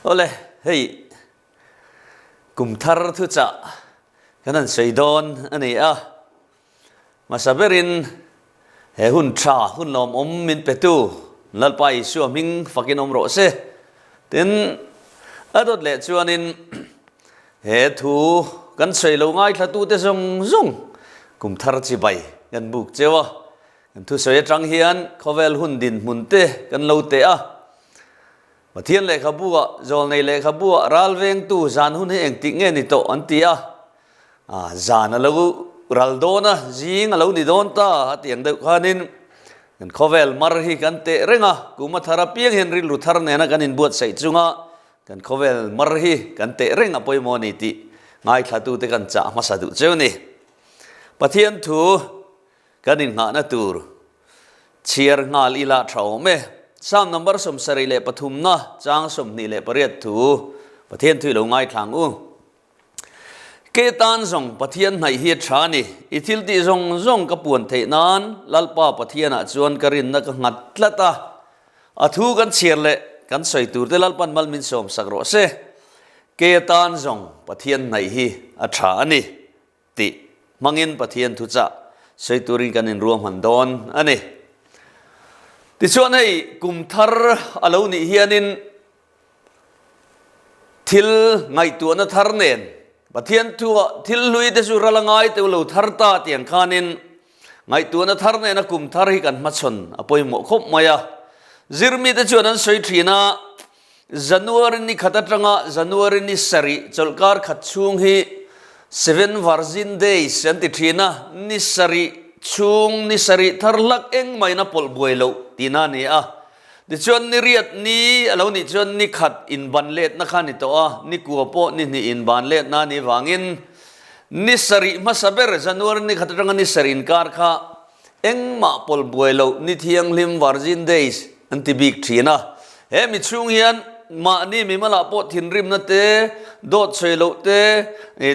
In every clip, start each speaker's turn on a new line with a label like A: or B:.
A: Awle, hei kum thar thuchah kan han sawi dawn a ni a. Hmasa berin he hun tha, hun lawmawm min petu Lalpa Isua hming fakin awm rawh se. Tin, a dawt leh chuanin he thu kan sawi lo ngaithlatute zawng zawng kum thar chibai kan buk cheu a. Kan thusawi atang hian khawvel hun dinhmun te kan lo teh a. Pathian lehkhabu-ah, zawlnei lehkhabu-ah ral vengtu zan hun hi engtik nge ni tawh an ti a. Zan a lo ral dawn a, zing a lo ni dawn ta a ti ang deuh khanin kan khawvel mar hi kan teh reng a, kum a thar apiang hian rilru thar nena kan inbuatsaih chunga kan khawvel mar hi kan teh reng a pawimawh a ni tih ngaithlatute kan chah hmasa duh cheu ni. Pathian thu Kan inngahna tur chhiar nghal ila tha awm e. Psalm number 73 na chang 28 thu Pathian thu i lo ngaithlang u. Ke tan zawng Pathian hnaih hi a tha a ni. I thil tih zawng zawng ka puan theih nan Lalpa Pathianah chuan ka rinna ka nghat tlat a. A thu kan chhiar leh kan sawi tur te Lalpan mal min sawm sak rawh se. Ke tan zawng Pathian hnaih hi a tha a ni. Tih hmangin Pathian thuchah sawi turin kan inruahman dawn a ni. Tichuan hei kum thar a lo nih hianin thil ngaihtuahna thar nen Pathian thuah thil hlui te chu ral a ngai teuh lo thar ta tih ang khanin ngaihtuahna thar nena kum thar hi kan hmachhawn a pawimawh khawp mai a. Zirmite chuan an sawi thin a, January ni khat atanga January ni sarih chawlhkar khat chhung hi Seven Virgin Days an ti thin a, ni sarih chhung ni sarih thar hlak engmah in a pawlh buai loh tihna a ni a. Tichuan ni riat ni a lo nih chuan ni khat inban letna kha a ni tawh a, ni kua pawh ni hnih inban letna a nih vangin ni sarih hmasa ber January ni khat atanga ni sarih inkar kha Engmah pawlh buai loh ni thianghlim Virgin Days an ti bik thin a. He mi chhung hian mahni mimalah pawh thinrimna te, dawt sawi loh te,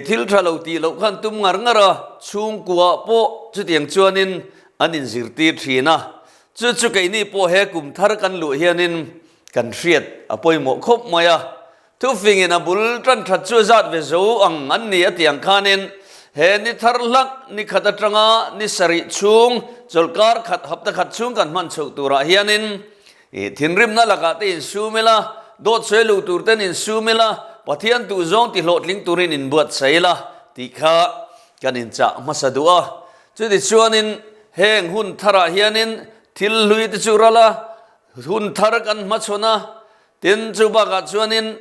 A: thil tha lo tih loh khan tum ngar ngar a, chhungkuaah pawh chutiang chuanin an inzirtir thin a. Chu chu keini pawh he kum thar kan luh hianin kan hriat a pawimawh khawp mai a. Thufingin a bul tan that chu zat ve zo ang an ni a tih ang khanin he ni thar hlak ni khat atanga ni sarih chhung chawlhkar khat hapta khat chhung kan hman chhoh turah hianin i thinrimna lakah te insum ila, dawt sawi luh tur ten insum ila, Pathian duh zawng ti hlawhtling turin inbuatsaih ila tih kha kan inchah hmasa duh a. Chutichuanin heng hun tharah hianin thil hlui te chu ral a, hun thar kan hmachhawn a, Tin, chu bakah chuanin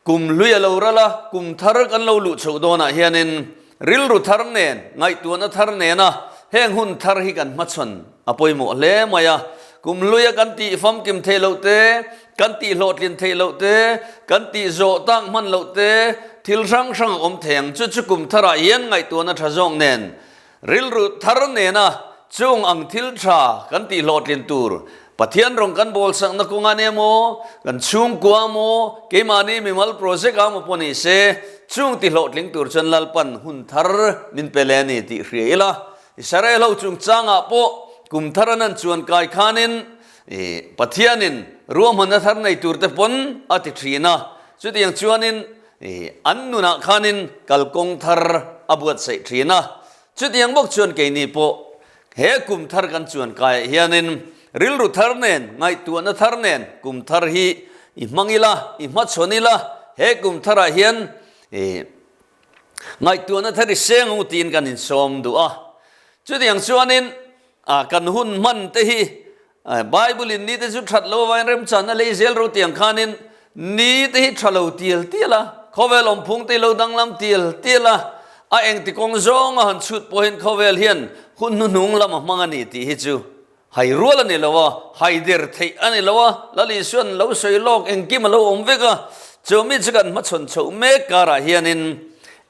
A: kum hlui a lo ral a, kum thar kan lo luh chhoh dawnah hianin rilru thar nen, ngaihtuahna thar nena heng hun thar hi kan hmachhawn a pawimawh hle mai a. Kum hluia kan tih famkim theih loh te, kan tih hlawhtlin theih loh te, kan tih zawh tak hman loh te, thil hrang hrang a awm thei ang. Chu chu kum tharah hian ngaihtuahna tha zawk nen Rilru thar nena chung ang thil tha kan tih hlawhtlin tur Pathian rawng kan bawlsakna kawng a nia maw, kan chhungkua maw, keimahni mimal project a maw pawh ni se, chung ti hlawhtling tur chuan Lalpan hun thar min pe leh a ni tih hria ila. Israel ho chungchangah pawh kum thar an an chuan kai khanin Pathianin ruahmanna thar nei turte pawn a ti thin a, chutiang chuanin An nunah khanin kalkawng thar a buatsaih thin a, chutiang bawk chuan keini pawh he kum thar kan chuan kaiah hianin rilru thar nen, ngaihtuahna thar nen kum thar hi i hmang ila, i hmachhawn ila, he kum tharah hian ngaihtuahna thar i seng ang u tiin kan insawm duh a. Chutiang chuanin kan hun hman te hi Bible in ni te chu that lo avangin remchanna lei zel ro tiang khanin ni te hi tha lo tial tial a, khawvel awmphung te hi lo danglam tial tial a, a engti kawng zawnga han chhut pawhin khawvel hian hun hnuhnung lam a hmang a ni tih hi chu hai rual a ni lo a, hai der theih a ni lo a, Lal Isuan lo sawi lawk engkim a lo awm vek a, chu mi chu kan hmachhawn chhoh mek karah hianin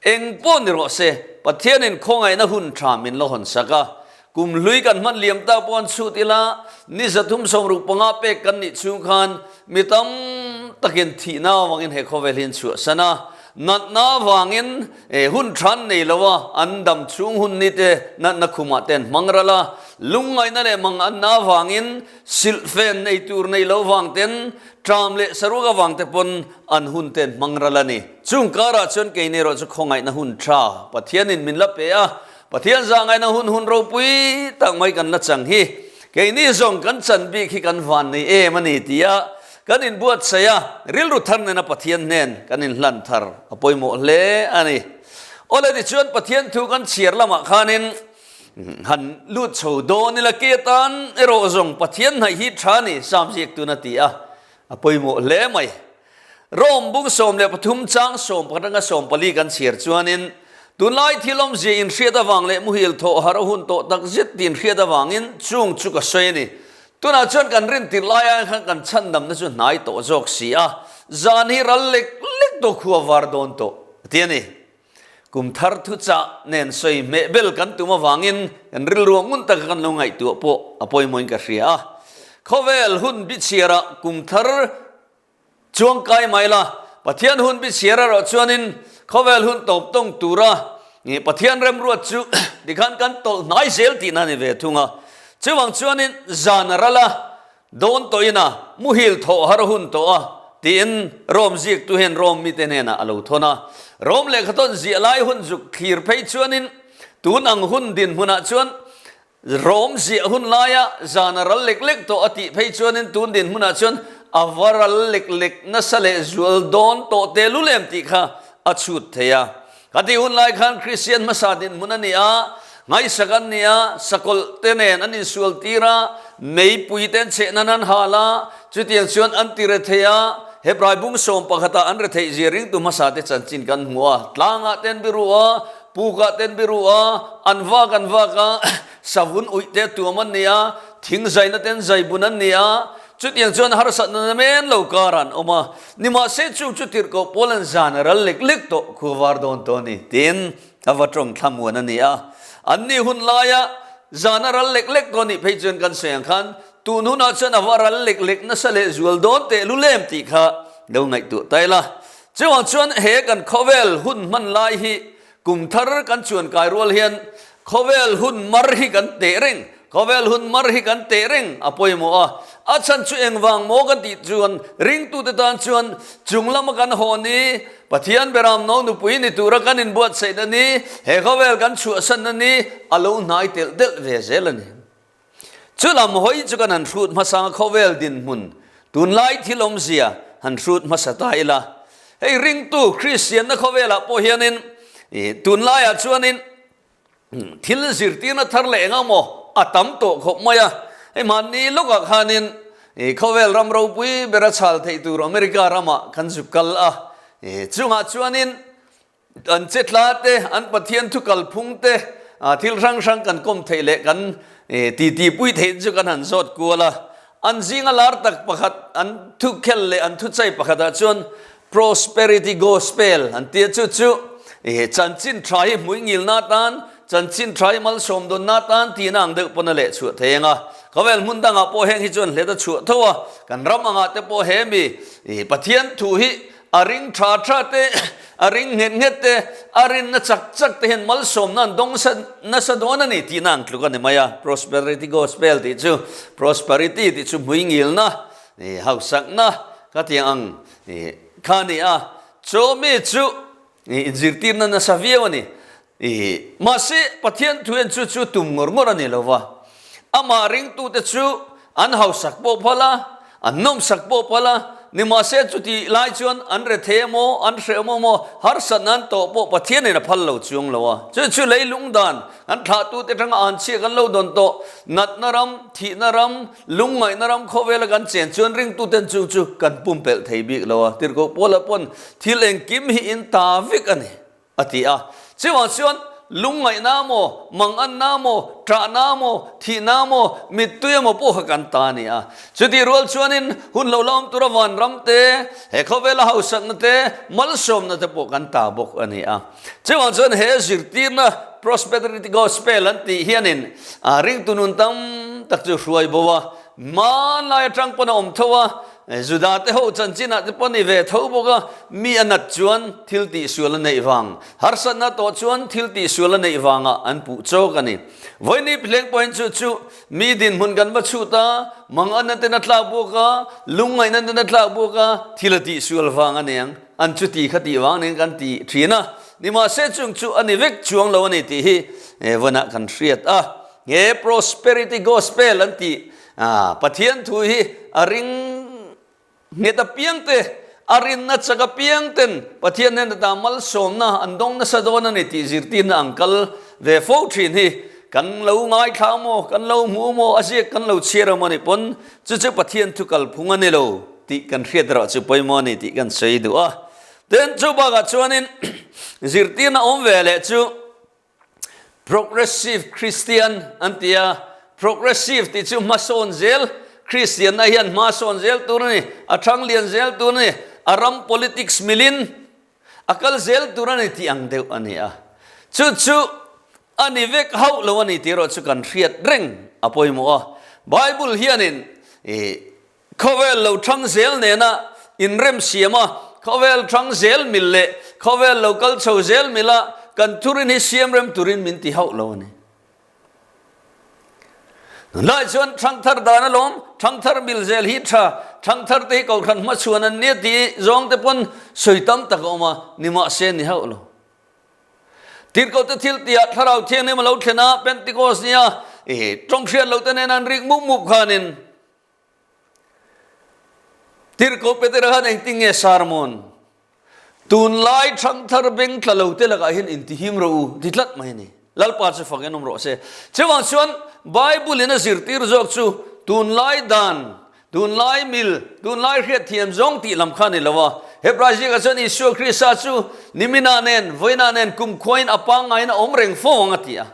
A: eng pawh ni rawh se Pathianin khawngaihna hun tha min la hawn sak a, Kum hlui kan hman liam tak pawh an chhut ila, ni 365 pek kan nih chhung khan mi tam takin thihna avangin he khawvel hi an chhuahsan a. Natna avangin hun tha an nei lo a, an dam chhung hun ni te natna khumah te an hmang ral a. Lungngaihna leh mang anna avangin silhfen nei tur nei lo vang ten ṭam leh saruak avang te pawn an hun te an hmang ral a ni. Chung karah chuan keini erawh chu khawngaihna hun tha Pathianin min la pe a, Pathian zahngaihna hun hun ropui tak mai kan la chang hi keini zawng kan chan bik hi kan van nei em a ni tia kan inbuatsaih a, rilru thar nena Pathian hnen kan inhlan thar a pawimawh hle a ni. Awle tichuan Pathian thu kan chhiar lamah khanin han lut chho dawn ila ke atan erawh zawng Pathian hnaih hi tha a ni Sam ziak tun a ti a, a pawimawh hle mai. Rome bung 13 chang 11 atanga 14 kan chhiar chuanin, Tunlai thil awmzia inhriat avang leh muhil thawh har a hun tawh tak zet tih inhriat avangin chung chu ka sawi a ni. Tunah chuan kan rin tirh lai aiin khan kan chhandamna chu hnai tawh zawk si a, zan hi ral lek lek tawh khua var dawn tawh a ti a ni. Kum thar thuchah nen sawi hmeh bel kan tum avangin kan rilru ngun taka kan lo ngaihtuah pawh a pawimawhin ka hria a. Khawvel hun bichhiarah kum thar Chuang kai mai la, Pathian hun bi chhiar erawh chuanin khawvel hun tawp tawng tura Pathian remruat chu tikhan kan tawlh hnai zel tihna a ni ve thung a. Chuvang chuanin zan a ral a, dawn tawhin a, muhil thawh har hun tawh a tiin Rome ziaktu hian Rome mite hnenah a lo thawn a. Rome lehkhathawn ziah lai hun zuk thlir phei chuanin tun ang hun dinhmunah chuan Rom ziah hun laia zan a ral lek lek tawh a tih phei chuanin tun dinhmunah chuan a va ral lek lek nasa leh zual dawn tawh te lu lem tih kha a chhut thei a. Khatih hun lai khan Kristian hmasa dinhmun a ni a, ngaihsak an ni a, sakawlh te nen an insual tir a, meipui te an cheh nan an hal a, chutiang chuan an ti rethei a, Hebrai bung sawm pakhatah an retheih zia ringtu hmasa te chanchin kan hmu a, tlangah te an biru a, Pukah ten biru a, an vak an vak a, savun uih te tuam an ni a, thing zaina ten zaibun an ni a, chutiang chuan harsatna namen lo kar an awm a, nimahse chung chu tirhkoh pawl an zan a ral lek lek tawh khu var dawn tawh a ni tiin a va tawng thlamuan a ni a. An ni hun laia zan a ral lek lek tawh a nih phei chuan kan sawi ang khan tun hunah chuan a va ral lek lek nasa leh zual dawn teh lulem tih kha lo ngaihtuah ta ila. Chuvang chuan he kan khawvel hun hman lai hi kum thar kan chuan kai rual hian khawvel hun mar hi kan teh reng, khawvel hun mar hi kan teh reng a pawimawh a. A chhan chu engvang maw kan tih chuan ringtute tan chuan chung lama kan haw ni, Pathian beram no nupui ni tura kan inbuatsaihna ni, he khawvel kan chhuahsanna ni a lo hnai telh telh ve zel a ni. Chu lam hawi chu kan han hrut hmasa ang khawvel dinhmun tunlai thil awmzia han hrut hmasa ta ila. Hei ringtu Kristianna khawvelah pawh hianin tunlaiah chuanin thil zirtirna thar leh eng emaw a tam tawh khawp mai a. Hei mahni lawkah khanin khawvel ram ropui bera chhal theih tur America ramah kan zuk kal a. Chungah chuanin An chetla te, an Pathian thu kalphung te, thil hrang hrang kan kawm theih leh kan titi pui theih chu kan han zawt kual a. An zinga lar tak pakhat, an thu khel leh an thuchai pakhatah chuan Prosperity Gospel an tia chu chu chanchin tha hi hmuingilna atan, chanchin tha hi malsawm dawnna atan tihna ang deuh pawn a leh chhuah thei ang a. Khawvel hmun dangah pawh heng hi chuan hlet a chhuah tho a, kan ram angah te pawh he mi Pathian thu hi A ring tha tha te, a ring nghet nghet te, a rinna chak chak te hian malsawmna an dawng nasa dawn a ni tihna ang tluk a ni mai a. Prosperity Gospel tih chu prosperity tih chu hmuingilna, hausakna ka tih ang kha a ni a. Chu mi chu inzirtirna nasa viau a ni. I, mahse, Pathian thu hian chu chu tum ngawr ngawr a ni lo va. Amah ringtute chu an hausak pawh phal a, an nawmsak pawh phal a, nimahse chutih lai chuan an rethei emaw, an hreh emaw maw, harsatna an tawh pawh Pathianin a phal lo chuang lo a. Chu chu leilung dan an thlahtute atanga an chhia kan lo dawn tawh, natna ram, thihna ram, lungngaihna ram khawvela kan chen chuan ringtuten chung chu kan pumpelh thei bik lo a. Tirhkoh Paula pawn thil engkim hi in ta vek a ni. A ti a. Chuvang chuan lungngaihna maw, manganna maw, ṭahna maw, thihna maw, mittui emaw pawh kha kan ta a ni a. Chutih rual chuanin hun lo la awm tura vanram te, he khawvela hausakna te, malsawmna te pawh kan ta bawk a ni a. Chuvang chuan he zirtirna Prosperity Gospel an tih hianin ringtu nun tam tak chu hruai bo a, hmanlai atang pawn a awm tho a. Juda te ho chanchinah te pawh ni ve tho bawk a, mi a nat chuan thil tihsual a neih vang, harsatna tawh chuan thil tihsual a neih vangah an puh chawk a ni. Vawini phleng pawhin chu chu mi dinhmun kan va chhut a, manganna ten a tlak bawk a, lungngaihna ten a tlak bawk a, thil a tihsual vang a niang, an chuti kha tih vang nen kan ti thin a, nimahse chung chu a ni vek chuang lo a ni tih hi vawnah kan hriat a. He prosperity gospel an tih Pathian thu hi a ring nghet apiang te, a rinna chak apiang ten Pathian hnena ta malsawmna an dawng nasa dawn a ni tih zirtirna ang kal ve fo thin hi kan lo ngaithla maw, kan lo hmu maw, a ziak kan lo chhiar emaw nih pawn chu chu Pathian thu kalphung a ni lo tih kan hriat erawh chu pawimawh a ni tih kan sawi duh a. Tin, chu bakah chuanin zirtirna awm ve leh chu Progressive Christian an ti a, Progressive tih chu hmasawn zel, Christianna hian hmasawn zel tur a ni, a thang lian zel tur a ni, a ram politics milin a kal zel tur a ni tih ang deuh a ni a. Chu chu a ni vek hauh lo a ni tih erawh chu kan hriat reng a pawimawh a. Bible hianin ih Khawvel lo thang zel nena inrem siam a, khawvel thang zel mil leh khawvel lo kal chho zel mila kan thurin hi siam rem turin min ti hauh lo a ni. Tunlai chuan thangthar dan alawm, thangthar mil zel hi tha, thangthar te hi kohhran hmachhuan an nia tih zawng te pawn sawi tam tak a awm a, nimahse ni hauh lo. Tirhkohte thil tihah Thlarau Thianghlim a lo thlen a, Pentecost nia tawnghriat loh te nena an rik mup mup khanin, Tirhkoh Petera khan engtin nge sermon tunlai thangthar beng tla lo te lakah hian intihim rawh u ti tlat mai a ni. Lalpa chu fak en awm rawh se. Chuvang chuan Bible in a zirtir zawk chu tunlai dan, tunlai mil, tunlai hriatthiam zawng tih lam kha a ni lo a. Hebrai zingah chuan Isua Krista chu niminah nen, vawiinah nen kumkhuain a pangngaiin a awm reng fo ang a ti a.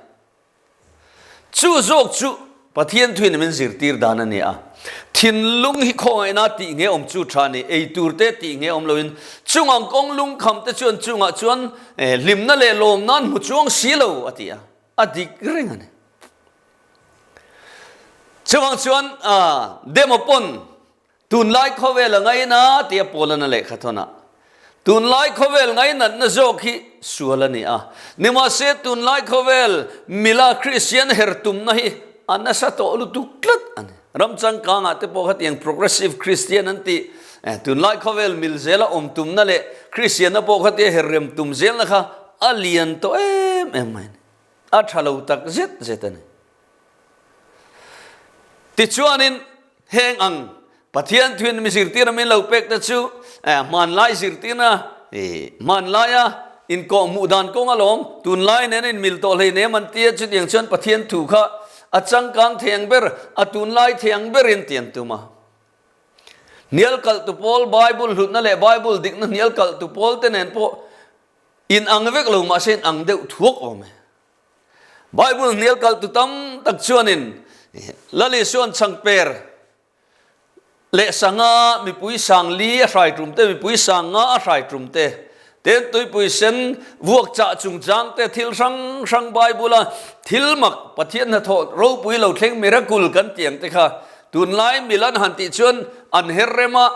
A: Chu zawk chu Pathian thuin min zirtir dan a ni a. Thinlung hi khawngaihna tih nge awm chu tha ni, ei tur te tih nge awm loin chungang kawng lungkham te chuan chungah chuan hlimna leh lawmna an hmu chuang si lo a ti a, a dik reng a ni. Chuvang chuan demo pawn Tunlai khawvel a ngaina tia Paula'n a lehkha thawn a. Tunlai khawvel ngainatna zawk hi sual a ni a. Nimahse tunlai khawvel mila Kristian her tumna hi a nasa tawh lutuk tlat a ni. Ram changkangah te pawh khatiang progressive Kristian an tih tunlai khawvel mil zela awm tumna leh Kristianna pawh khatia her rem tum zelna kha a lian tawh em em mai a ni. A tha lo tak zet zet a ni. Tichuanin heng ang Pathian thuin mi zirtirna min lo pek te chu hmanlai zirtirna hmanlaia inkawhhmuh dan kawng alawm tunlai nen a inmil tawh hleinem an tia chutiang chuan Pathian thu kha a changkang thei ang ber a tunlai thei ang berin ti an tum a. Hnial kalh tu pawl Bible hlutna leh Bible dikna hnial kalh tu pawl te nen pawh inang vek lo mahse inang deuh thuak awm e. Bible hnial kaltu tam tak chuanin Lal Isua'n chhangper leh sanga mipui sang li a hrai tum te, mipui sang nga a hrai tum te, ten tuipui sen vuak chah chungchang te, thil hrang hrang Bible-a thil mak Pathian hnathawh ropui lo thleng miracle kan tih ang te kha tunlai mil an han tih chuan an her rem a,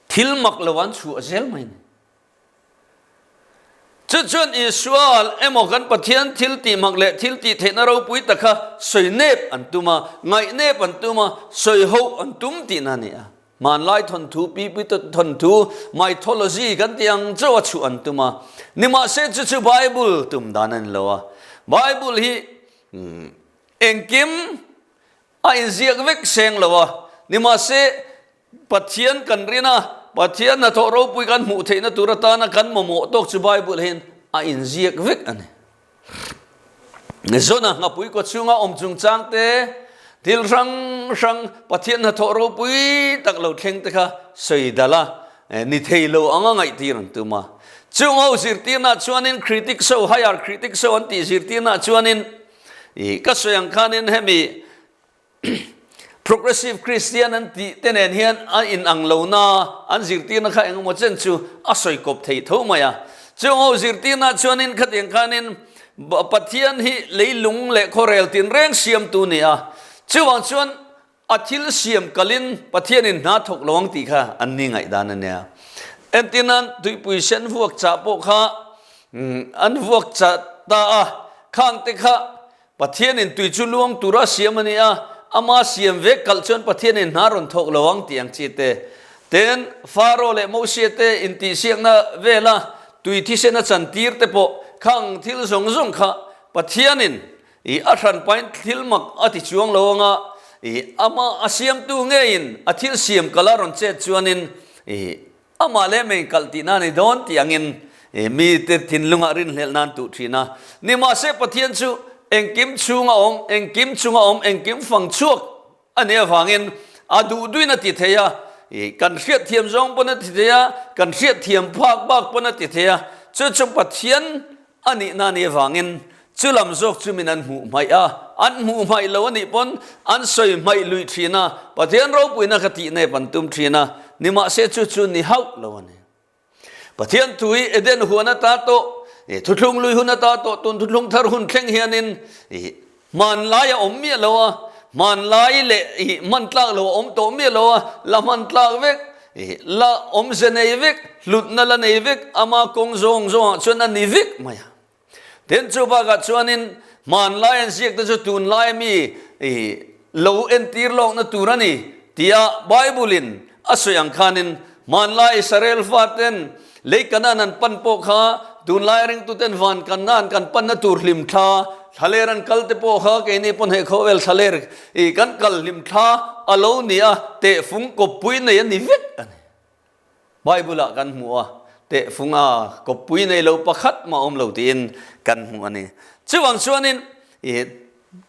A: thil mak lo an chhuah zel mai a ni. Chu chuan Isua emaw kan Pathian thil tih mak leh thil tih theihna ropui tak kha sawi nep an tum a, ngaih nep an tum a, sawi hoh an tum tihna a ni a. Hmanlai thawnthu, pipi thawnthu, mythology kan tih ang chauh a chhuah an tum a. Nimahse chu chu Bible tum dan a ni lo a. Bible hi engkim a inziak vek seng lo a. Nimahse Pathian kan rin a, Pathian hnathawh ropui kan hmuh theihna tur atana kan mamawh tawk chu Bible hian a inziak vek a ni. Zona nghapui kaw chhunga awm chungchang te, thil hrang hrang Pathian hnathawh ropui tak lo thleng te kha sawi dal a, ni thei lo anga ngaihtir an tum a. Chung ho zirtirnaah chuanin critics ho, higher critics ho an tih zirtirnaah chuanin ka sawi ang khanin hemi Progressive Christian an tih te nen hian a inang lo na, an zirtirna kha engemaw chen chu a sawi kawp thei tho mai a. Chung ho zirtirna chuanin khatiang khanin Pathian hi leilung leh khawrel tinreng siamtu ni a, chuvang chuan. A thil siam kalin Pathianin hna thawk lo ang tih kha an ni ngaihdan a nia. Entirnan tuipui sen vuak chah pawh kha an vuak chah ta a, khangte kha Pathianin tui chu luang tura siam a ni a, ama siam ve kalh chuan Pathianin hna rawn thawk lo ang tih ang chi te. Tin, Faro leh Mosia te intihsiakna vela tui thisen a chantir te pawh khang thil zawng zawng kha Pathianin I a hranpain thil mak a ti chuang lo anga, i amah a siamtu ngeiin a thil siam kalh a rawn chet chuanin i amah leh mei kalh tihna a ni dawn tih angin i mite thinlungah rinhlelh nan tuh thin a. Nimahse Pathian chu engkim chhunga awm, engkim chunga awm, engkim fang chhuak a nih avangin a duh duhin a ti thei a, i kan hriatthiam zawng pawn a ti thei a, kan hriatthiam phak bak pawn a ti thei a, chu chu Pathian A nihna a nih avangin chu lam zawk chu min an hmuh hmaih a, an hmuh hmaih lo a nih pawn an sawi hmaih luih thin a, Pathian ropuina ka tih nep an tum thin a, nimahse chu chu ni hauh lo a ni. Pathian thu hi Eden huan ata tawh, thuthlung lui hun ata tawh tun thuthlung thar hun thleng hianin hmanlai a awm miah lo a, hmanlai leh hman tlak lo a awm tawh miah lo a, la hman tlak vek, la awmze nei vek, hlutna la nei vek, ama kawng zawng zawngah chuan a ni vek mai a. Tin, chu bakah chuanin hmanlai an ziak te chu tunlai mi lo entir lawkna tur a ni tia Bible-in a sawi ang khanin hmanlai Israel faten lei Kanaan an pan pawh kha tunlai ringtuten van Kanaan kan panna tur hlimthla thlaler an kal te pawh kha keini pawn he khawvel thlaler i kan kal hlimthla a lo ni a, tehfung kawppui nei a ni vek a ni. Bible-ah kan hmu a, tehfunga kawppui nei lo pakhat mah awm lo tiin kan hmu a ni. Chuvang chuanin i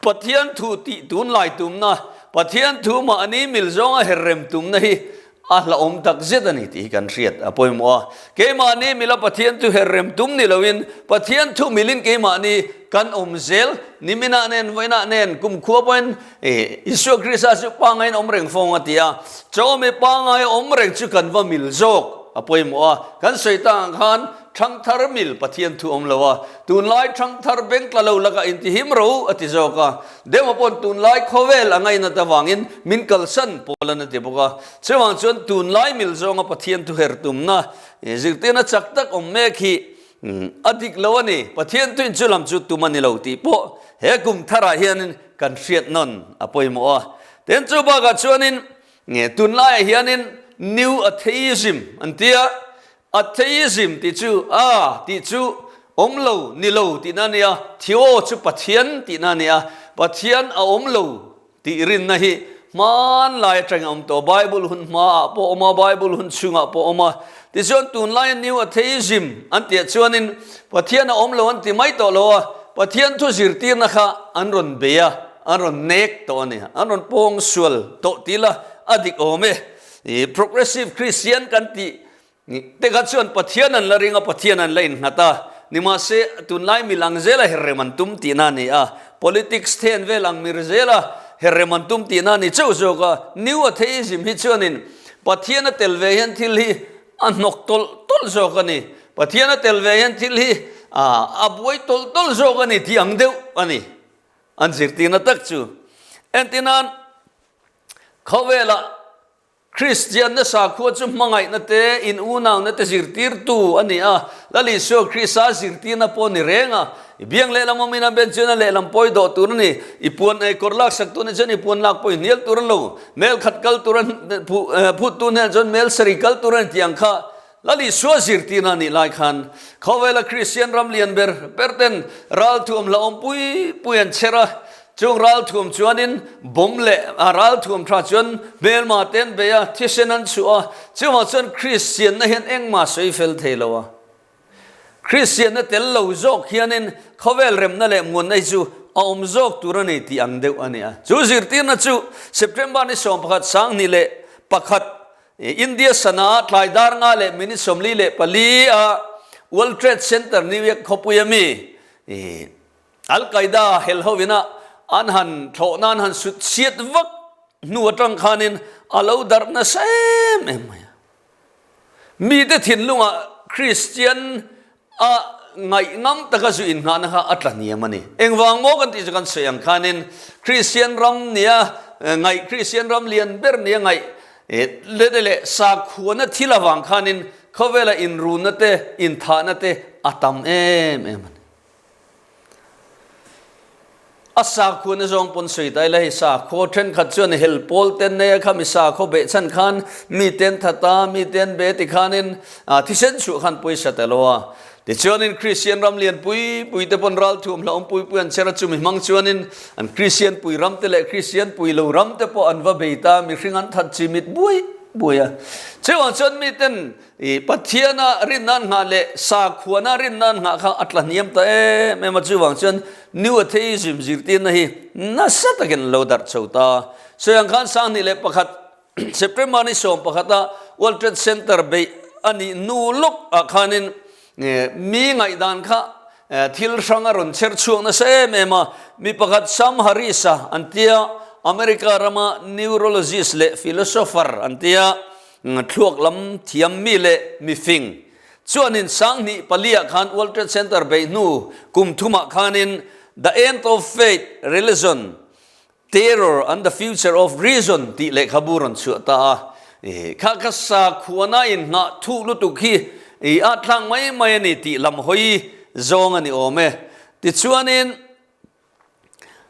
A: Pathian thu tih tunlai tumna, Pathian thu mahni mil zawnga her rem tumna hi a hlauhawm tak zet a ni tih hi kan hriat a pawimawh a. Keimahni mila Pathian thu her rem tum ni loin Pathian thu milin keimahni kan awm zel, niminah nen, vawiinah nen, kumkhua pawhin Isua Krista chu pangaiin awm reng fawng a ti a, chawmi pangai awm reng chu kan va mil zawk a pawimawh a. Kan sawi tak ang khan Thangthar mil Pathian thu awm lo a, tunlai thangthar beng tla lo lakah intihim ro a ti zawk a. Dema pawn tunlai khawvel a ngainat avangin min kalsan pawl an a ti bawk a. Chuvang chuan tunlai mil zawnga Pathian thu her tumna zirtirna chak tak awm mek hi a dik lo a ni. Pathian thuin chu lam chu tum a ni lo tih pawh he kum tharah hianin kan hriat nawn a pawimawh a. Tin chu bakah chuanin tunlaiah hianin New Atheism an ti a, Atheism tih chu a tih chu awm lo, ni lo tihna a nia, theo chu Pathian tihna a nia, Pathian a awm lo tih rinna hi hmanlai atangin a awm tawh, Bible hun hmaah pawh a awm a, Bible hun chhungah pawh a awm a. Tichuan tunlaia New Atheism an tihah chuanin Pathian a awm lo an ti mai tawh lo a, Pathian thu zirtirna kha an rawn bei a, an rawn nek tawh a ni, an rawn pawng sual tawh tih la a dik awm e. Progressive Christian kan tih Te kha chuan Pathian an la ring a, Pathian an la innghat a. Nimahse, tunlai mil ang zela herrem an tum tihna a ni a. Politics then vel ang mir zela herrem an tum tihna a ni chauh zawk a. New Atheism hi chuanin Pathian a tel ve hian thil hi a hnawk tawlh tawlh zawk a ni. Pathian a tel ve hian thil hi a buai tawlh tawlh zawk a ni tih ang deuh a ni. An zirtirna tak chu. Entirnan, khawvelah Kristianna sakhua chu hmangaihna te, in unauna te zirtirtu a ni a. Lal Isua Krista zirtirna pawh a ni reng a. I biang lehlam awmin a ben chuan a lehlam pawh i dawh tur a ni. I puan kawr laksak tu nih chuan i puan lak pawh i hnial tur a lo. Mel khat kal tur a phuttu hnenah chuan mel sarih kal tur a ni tih ang kha Lal Isua zirtirna a nih lai khan khawvela Kristian ram lian ber ber ten ralthuam hlauhawm pui pui an chher a, chung ralthuam chuanin bomb leh a ralthuam tha chuan hmelma te an bei a, thisen an chhuah a, chuvang chuan Kristianna hian engmah sawi fel thei lo a. Kristianna tel lo zawk hianin khawvel remna leh muanna hi chu a awm zawk tur a ni tih ang deuh a ni a. Chu zirtirna chu September ni 11 2001 India sana tlai dar nga leh minute 44 a World Trade Center New York khawpui a mi Al Qaeda hel hovina an han thlawhna an han sut chhiat vak hnu atang khanin a lo darh nasa em em mai a. Mite thinlungah Kristian A ngaihnam taka zu innghahna kha a tla hniam a ni. Engvang maw kan tih chu kan sawi ang khanin Kristian ram nia ngaih Kristian ram lian ber nia ngaih te leh sakhuana thil avang khanin khawvela inrunna te, inthahna te a tam em em a ni. A sakhuana zawng pawn sawi ta ila hei sakhaw thenkhat chuan hel pawl ten nei a kha mi sakhaw beh chhan khan mi ten that a, mi ten be ti khanin thisen chhuah khan pawisa ta lo a. Tichuanin Kristian ram lian pui pui te pawn ralthuam hlauhawm pui pui an chher a, chumi hmang chuanin an Kristian pui ram te leh Kristian pui lo ram te pawh an va bei ta, mihring an that chi mit buai buai a. Chuvang chuan miten I Pathiana rinna an nghah leh sakhuana rinna an nghah kha a tla hniam ta em em a, chuvang chuan New Atheism zirtirna hi nasa takin an lo darh chho ta. Sawi ang khan 2001 September ni 11 a World Trade Center beih a nih hnu lawk ah khanin mi ngaihdan kha thil hrang a rawn chher chhuak nasa em em a, mi pakhat Sam Harris-a an tia, America rama neurologist leh philosopher an tia, Thluak lam thiam mi leh mifing chuanin 2004 ah khan World Trade Center beih hnu kum thumah khanin The End of Faith, Religion, Terror and the Future of Reason tih lehkhabu rawn chhuah ta a. Kha kha sakhuana inngah thuh lutuk hi i atthlak mai mai a ni tih lam hawi zawng a ni awm e. Tichuanin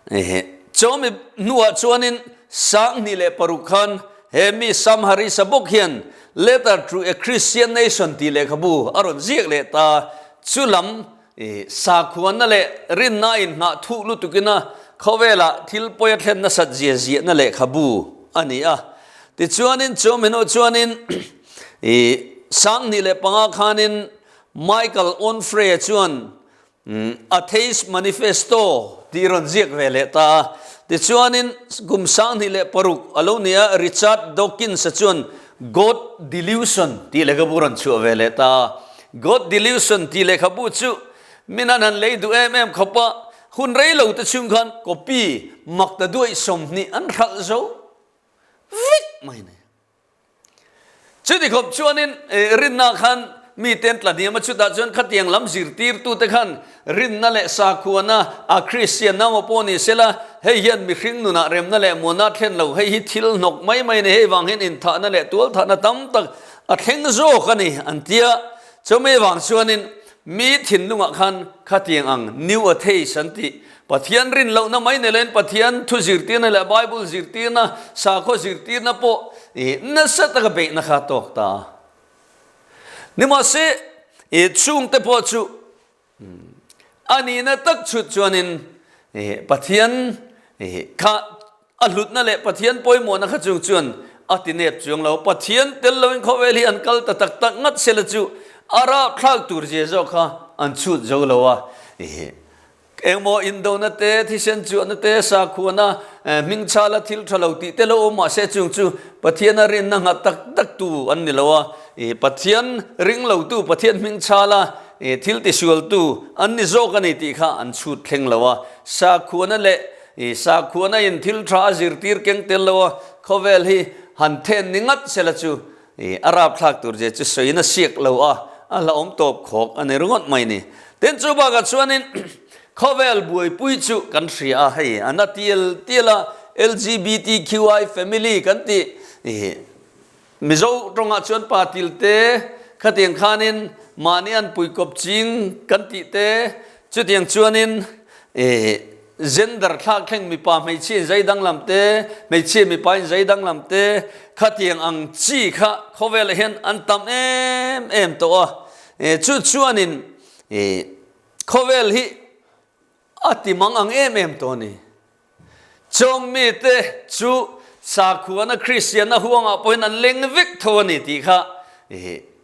A: Chawmi hnuah chuanin 2006 khan he mi Sam Harris-a bawk hian Letter to a Christian Nation tih lehkhabu a rawn ziak leh ta. Chu lam sakhuana leh rinna inngah thuh lutukina khawvelah thil pawi a thlen nasat zia ziahna lehkhabu a ni a. Tichuanin chawmi hnuah chuanin 2005 khanin Michael Onfray-a chuan Atheist Manifesto tih rawn ziak ve leh ta a. Tichuanin kum 2006 a lo ni a, Richard Dawkins-a chuan God Delusion tih lehkhabu rawn chhuah ve leh ta a. God Delusion tih lehkhabu chu min an han lei duh em em khawp a, hun rei lo te chhung khan copy makta duaih 20 an hralh zo vek mai a ni. Chuti khawp chuanin rinna khan mite an tla hniam a, chutah chuan khatiang lam zirtirtute khan rinna leh sakhuana a Kristian nau pawh ni sela, hei hian mihring nunah remna leh muana a thlen lo, hei hi thil hnawk mai mai a ni, hei vang hian inthahna leh tualthahna tam tak a thleng zawk a ni an ti a. Chumi vang chuanin mi thinlungah khan khatiang ang New Atheist an tih Pathian rin lohna mai ni loin Pathian thu zirtirna leh Bible zirtirna, sakhaw zirtirna pawh i nasa taka beihna kha a tawk ta a. Nimahse, i chhungte pawh chu a nihna tak chhut chuanin i Pathian i kha a hlutna leh Pathian pawimawhna kha chung chuan a ti nep chuang lo. Pathian tel loin khawvel hi an kal ta tak tak ngat sela chu a rapthlak tur zia zawk kha an chhut zo lo a. I Engmaw indona te, thisen chuahna te, sakhuana, hmingchhala thil tha lo tih te lo awm mahse chung chu Pathiana rinna nghat tak tak tu an ni lo a, Pathian ring lo tu, Pathian hmingchhala thil tisualtu an ni zawk a ni tih kha an chhut thleng lo a. Sakhuana leh sakhuana in thil tha a zirtir keng tel lo a, khawvel hi han then ni ngat sela chu I a rapthlak tur che chu sawiin a siak lo a, a hlauhawm tawp khawk a ni ringawt mai ni. Tin chu bakah chuanin khawvel buaipui chu kan hria a, hei a na tial tial a, LGBTQI family kan tih i Mizo tawngah chuan pa til te, khatiang khanin mahni an pui kawp ching kan tih te, chutiang chuanin i Gender thlak thleng mipa hmeichhia in zai danglam te, hmeichhia mipa in zai danglam te, khatiang ang chi kha khawvelah hian an tam em em tawh a. Chu chuanin khawvel hi a ti mang ang em em tawh a ni. Chawng mite chu sakhuana Kristianna huangah pawhin an leng vek tho a ni tih kha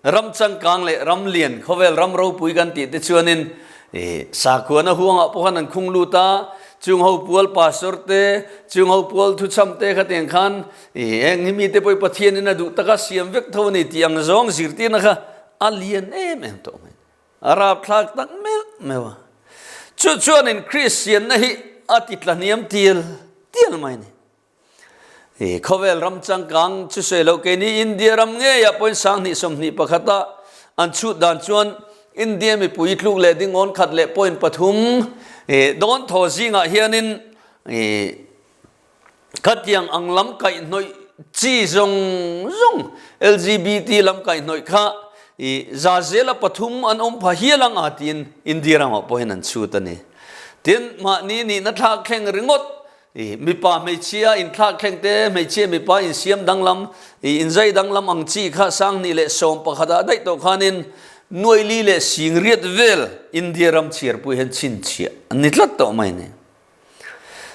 A: Ram changkang leh ram lian, khawvel ram ropui kan tih te chuanin sakhuana huangah pawh khan an khung lut a, chung ho pual pastor te, chung ho pual thuchham te khatiang khan eng hi mite pawh hi Pathianin a duh taka siam vek tho a ni tih ang zawng zirtirna kha a lian em em tawh mai. A rapthlak tak meuh meuh a. Chu chuanin Kristianna hi a ti tla hniam tial tial mai a ni. I khawvel ram changkang chu sawi loh keini India ram ngeiah pawhin 2021 ah an chhut dan chuan India mipui tluk leh ding awn khat leh point pathum i dawn thaw zingah hianin i. Khatiang ang lam kaihhnawih chi zawng zawng LGBT lam kaihhnawih kha i za zela pathum an awm pha hial ang a tiin India ramah pawh hian an chhut a ni. Tin, mahni nihna thlak thleng ringawt i mipa hmeichhia inthlak thleng te, hmeichhia mipa insiam danglam i inzai danglam ang chi kha sanghnih leh 11 ah daih tawh khanin nuaili leh singriat vel India ram chhiarpui hian chhinchhiah an ni tlat tawh mai a ni.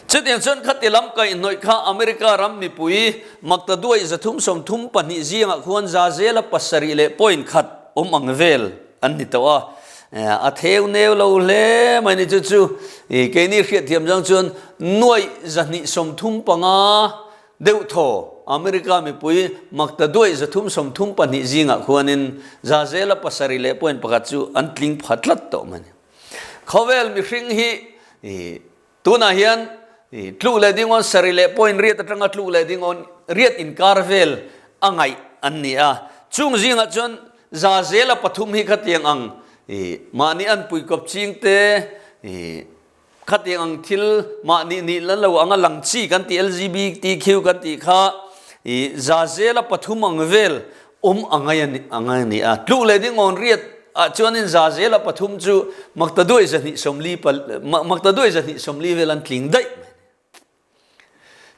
A: Chutiang chuan khati lam kaihhnawih kha America ram mipui maktaduai 332 zingah khuan za zela pasarih leh point khat awm ang vel an ni tawh a. A theu neu lo hle mai ni chu chu keini hriatthiam zawng chuan nuaih 235 deuh thaw America mipui maktaduai 332 zingah khuanin za zela pasarih leh point pakhat chu an tling pha tlat tawh mai ni. Khawvel mihring hi tunah hian tluk leh dingawn sarih leh point riat atanga tluk leh dingawn riat inkar vel a ngaih an ni a. Chung zingah chuan za zela pathum hi khatiang ang mahni an puikawp ching te Khatiang ang thil mahni nih la lo anga lang chi kan tih LGBTQ kan tih kha i za zela pathum ang vel awm a ngai a ngai a ni a. Tluk leh ding awn riat ah chuanin za zela pathum chu maktaduai 240 maktaduai 240 vel an tling daih mai a ni.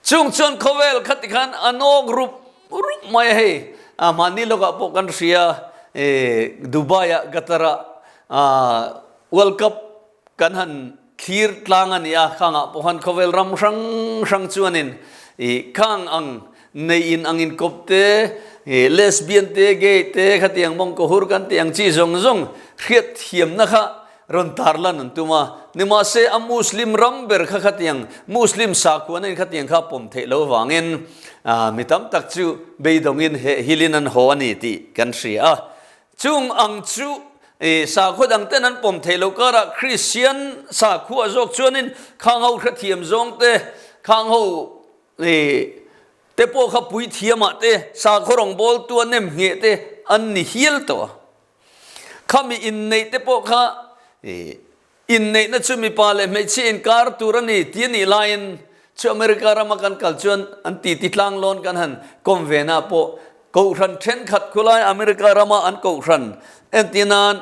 A: Chung chuan khawvel kha tikhan a nawk rup rup mai a hei. A hmanni lawkah pawh kan hria e Dubai-ah Qatar-ah ah World Cup kan han thlir tlang a ni a, khangah pawh khan khawvel ram hrang hrang chuanin i khang ang nei in ang inkawp te, lesbian te, gay te khatiang mawngkaw hur kan tih ang chi zawng zawng hriatthiamna kha Rawn tarlan an tum a, nimahse a Muslim ram ber kha khatiang Muslim sakhuana in khatiang kha pawm theih lo vangin mi tam tak chu beidawngin heh hilin an haw a ni tih kan hria a. Chung ang chu sakhua dang ten an pawm theih loh karah Kristian sakhua zawk chuanin khang ho hrethiam zawng te, khang ho te pawh kha puithiamah te, sakhaw rawngbawltu a nem ngheh te an ni hial tawh a. Khami inneih te pawh kha inneihna chu mipa leh hmeichhia inkar tur a ni tih a nih laiin chu America rama kan kal chuan an titi tlang lawn kan han kawm ve na pawh kohhran thenkhat khulai America rama an kohhran entir nan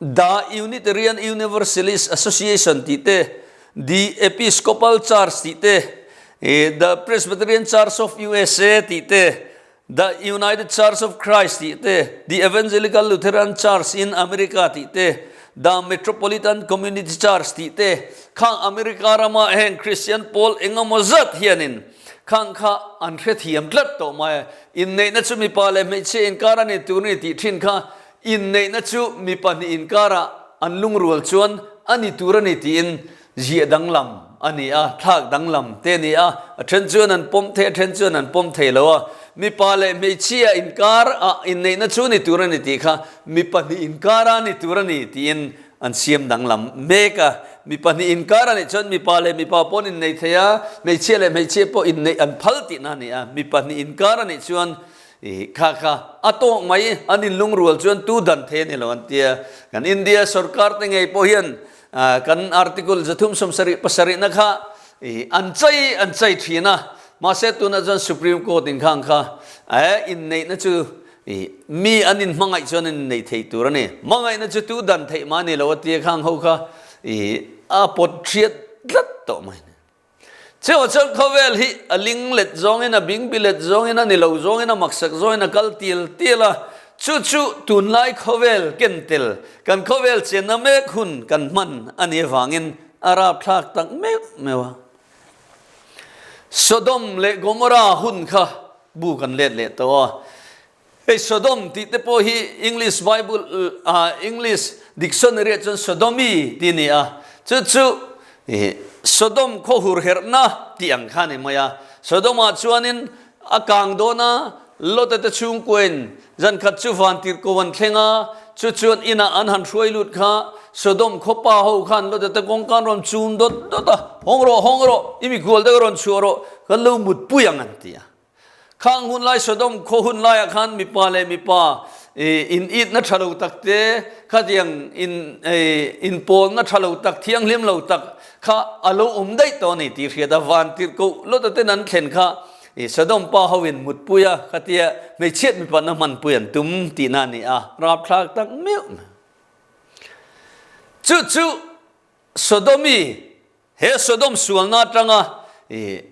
A: The Unitarian Universalist Association tih te, The Episcopal Church tih te, The Presbyterian Church of USA tih te, The United Church of Christ tih te, The Evangelical Lutheran Church in America tih te, The Metropolitan Community Church tih te, khang America rama heng Christian pawl engemaw zat hianin khang kha an hrethiam tlat tawh mai a. Inneihna chu mipa leh hmeichhia inkar a ni tur ni tih thin kha inneihna chu mi pahnih inkarah an lungrual chuan a ni tur a ni tiin Ziah danglam a ni a, thlak danglam te a ni a, a then chuan an pawm thei a, then chuan an pawm thei lo a. Mipa leh hmeichhia inkar ah inneihna chu ni tur a ni tih kha mi pahnih inkar a ni tur a ni tiin an siam danglam mek a. Mi pahnih inkar a nih chuan mipa leh mipa pawh an innei thei a, hmeichhia leh hmeichhia pawh inneih an phal tihna a ni a. Mi pahnih inkar a nih chuan i kha kha a tawk mai, an inlungrual chuan tu dan thei a ni lo an tia. Kan India sorkar te ngei pawh hian Kan article 370 pasarihna kha an chai an chai thin a, mahse tunah chuan Supreme Court in khang kha inneihna chu mi an inhmangaih chuan an inneih thei tur a ni. Hmangaihna chu tu dan theih mah a ni lo a tia khang ho kha a pawt hriat tlat tawh mai. Cheuh chuan khawvel hi a ling let zawngin, a bingbi let zawngin, a ni lo zawngin, a maksak zawngin a kal tial tial a. Chu chu tunlai khawvel ken tel, kan khawvel chenna mek hun kan hman a nih avangin a rapthlak tak meuh meuh a. Sodom leh Gomorrah hun kha bu kan let leh tawh a. Hei Sodom tih te pawh hi English Bible ah English dictionary ah chuan Sodomy tih a ni a, chu chu Sodom khaw hur herhna tih ang kha a ni mai a. Sodom ah chuanin a kang dawn a, Lota te chhungkuain zan khat chu van tirhko an thleng a, chu chuan inah an han hruai lut kha Sodom khaw pa ho khan Lota te kawngka an rawn chum dawt dawt a, Hawng rawh, hawng rawh, i mikhual te ka rawn chhuah rawh, kan lo mutpui ang an ti a. Khang hun lai Sodom khaw hun laiah khan mipa leh mipa In itna tha lo tak te, khatiang in inpawlna tha lo tak, thianghlim lo tak kha a lo awm daih tawh a ni tih hriat a, van tirhkoh lawta ten an thlen kha Sodom pa ho in mutpui a, khatia hmeichhiat mipatna hmanpui an tum tihna a ni a, rapthlak tak meuh meuh. Chu chu Sodomi He Sodom sualna atanga i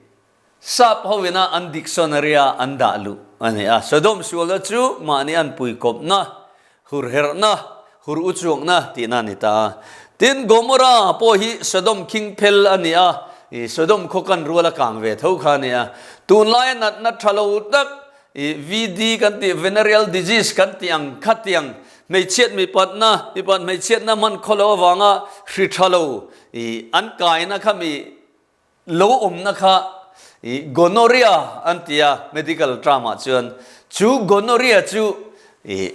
A: Sap hovina an dictionary-a an dah luh a ni a. Sodom sualna chu mahni an puikawpna, hurherhna, hur uchuakna tihna a ni ta a. Tin, Gomorrah pawh hi Sodom khing phel a ni a, i Sodom khaw kan rual a kang ve tho kha a ni a. Tunlaia natna tha lo tak I VD kan tih venereal disease kan tih ang khatiang hmeichhiat mipatna mipat hmeichhiatna hman khaw lo avanga hri tha lo i an kaina kha mi lo awmna kha i gonorrhea an ti a medical term ah chuan chu gonorrhea chu i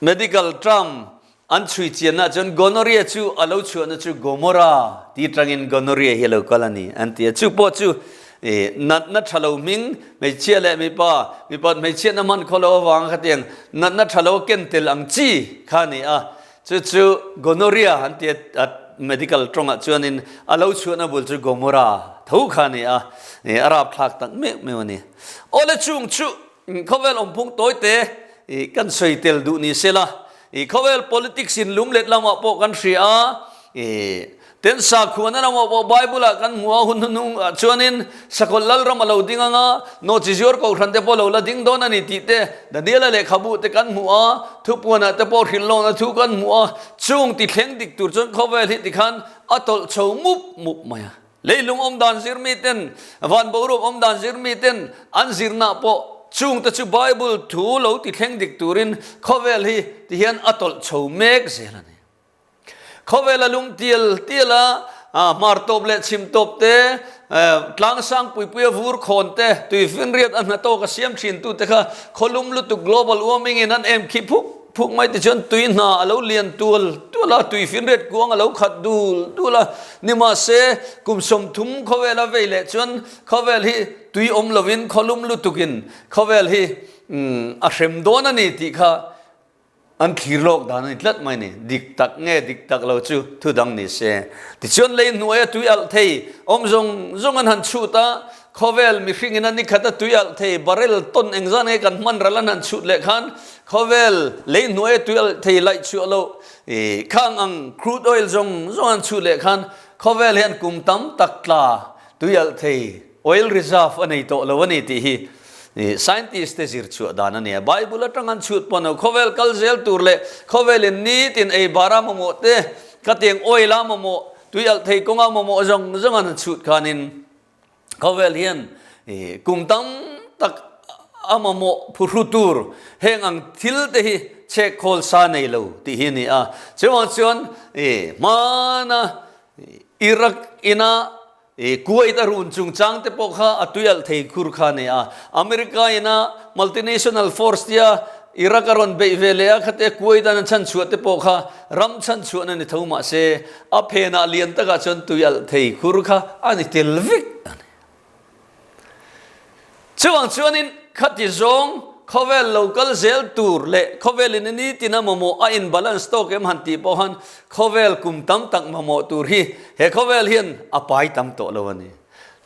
A: medical term An chhui chianna chuan gonorrhea chu a lo chhuahna chu Gomorrah ti tangin gonorrhea hi a lo kal a ni an ti a. Chu pawh chu natna tha lo hming hmeichhia leh mipa, mipat hmeichhiatna hman khaw lo avanga khatiang natna tha lo ken tel ang chi kha a ni a. Chu chu gonorrhea an ti a, medical tawngah chuanin a lo chhuahna bul chu Gomorrah tho kha a ni a, a rapthlak tak meuh meuh a ni. Awle chung chu Khawvel awmphung tawite kan sawi tel duh ni sela, khawvel politics in lumlet lamah pawh kan hria a, ten sakhuana lamah pawh Bible ah kan hmu a, hun hnuhnung ah chuanin Sakawlh Lalram a lo ding ang a, nawhchi zuar kohhran te pawh lo la ding dawn a ni tih te Daniela lehkhabu te kan hmu a, thupuanah te pawh hrilhlawkna thu kan hmu a, chung ti thleng dik tur chuan khawvel hi tikhan a tawlh chho mup mup mai a. Leilung awm dan zir mi ten, van boruak awm dan zir mi ten an zirna pawh chungte chu Bible thu lo ti thleng dik turin khawvel hi ti hian a tawlh chho mek zel a ni. Khawvel a lum tial tial a, hmar tawp leh chhim tawp te, tlang sang pui pui a vur khawn te, tuifinriat a hna tawk a siam thin tu te kha khawlum lutuk global warming in an em khi phuk Phuk mai te chuan tui hna a lo lian tual tual a, tui finriat kuang a lo khat dul dul a. Nimahse, kum 30 khawvel a vei leh chuan khawvel hi tui awm lovin khawlum lutukin khawvel hi a hrem dawn a ni tih kha an thlir lawk dan a ni tlat mai a ni. Dik tak nge dik tak lo chu thu dang ni se. Tichuan lei hnuaia tui alh thei awm zawng zawng an han chhut a, Khawvel mihring in a nikhat a tui alh thei barrel ton engzah nge kan hman ral an han chhut leh khan khawvel lei hnuai a tui alh thei laih chhuah loh i khang ang crude oil zawng zawng an chhut leh khan khawvel hian kum tam tak tla tui alh thei oil reserve a nei tawh lo a ni tih hi i scientist te zir chhuah dan a ni a. Bible atang an chhut pawh no khawvel kal zel tur leh khawvel in nitin ei bar a mamawh te khatiang oil a mamawh tui alh thei kawnga mamawh zawng zawng an chhut khanin Khawvel hian kum tam tak a mamawh phuhru tur heng ang thil te hi chhek khawl sa nei lo tih hi a ni a. Chuvang chuan hmana Iraq ina Kuwait a run chungchang te pawh kha a tuialh thei khur kha a ni a. America ina multinational force tia Iraq a rawn beih ve leh a, khatia Kuwait an a chhanchhuah te pawh kha ram chhanchhuahna ni tho mahse a phenah lian takah chuan tui alh thei khur kha a ni tel vek a ni. Chuvang chuanin khati zawng khawvel lo kal zel tur leh khawvelin a nitin a mamawh a in balance tawk em han tih pawh khan khawvel kum tam tak mamawh tur hi he khawvel hian a pai tam tawh lo a ni.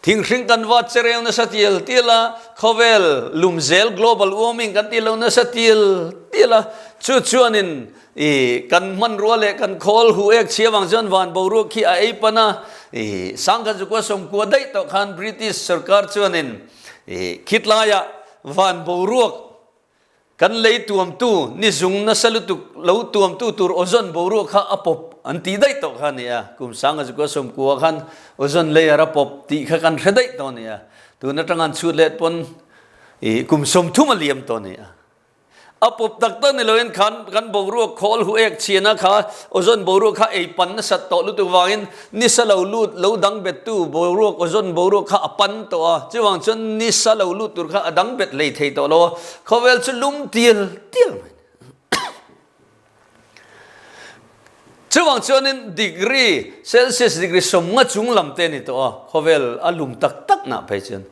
A: Thinghring kan vat che reu nasa tial tial a, khawvel lum zel global warming kan tih lo nasa tial tial a, chu chuanin i kan hmanrua leh kan khawl hu ek chhia vang chuan van boruak khi a ei pan a, i sangkhat zukua sawmkua daih tawh khan British sorkar chuanin i khitlaiah van boruak Kan lei tuamtu ni zung nasa lutuk lo tuamtu tur ozone boruak kha a pawp an tih daih tawh kha a ni a. Kum sanga zukua sawmkua khan ozone layer a pawp tih kha kan hre daih tawh a ni a. Tun atanga an chhut let pawn i kum 30 a liam tawh a ni a. A pawp tak tak ni loin khan kan boruak khawl hu ek chhiana kha ozone boruak kha ei pan nasat tawh lutuk vangin Nisa lo lut lo dang bettu boruak ozone boruak kha a pan tawh a, chuvang chuan nisa lo lut tur kha a dang bet hlei thei tawh lo a, khawvel chu lum tial tial mai a ni. Chuvang chuanin degree Celsius degree 50 chung lam te a ni tawh a, khawvel a lum tak tak nah phei chuan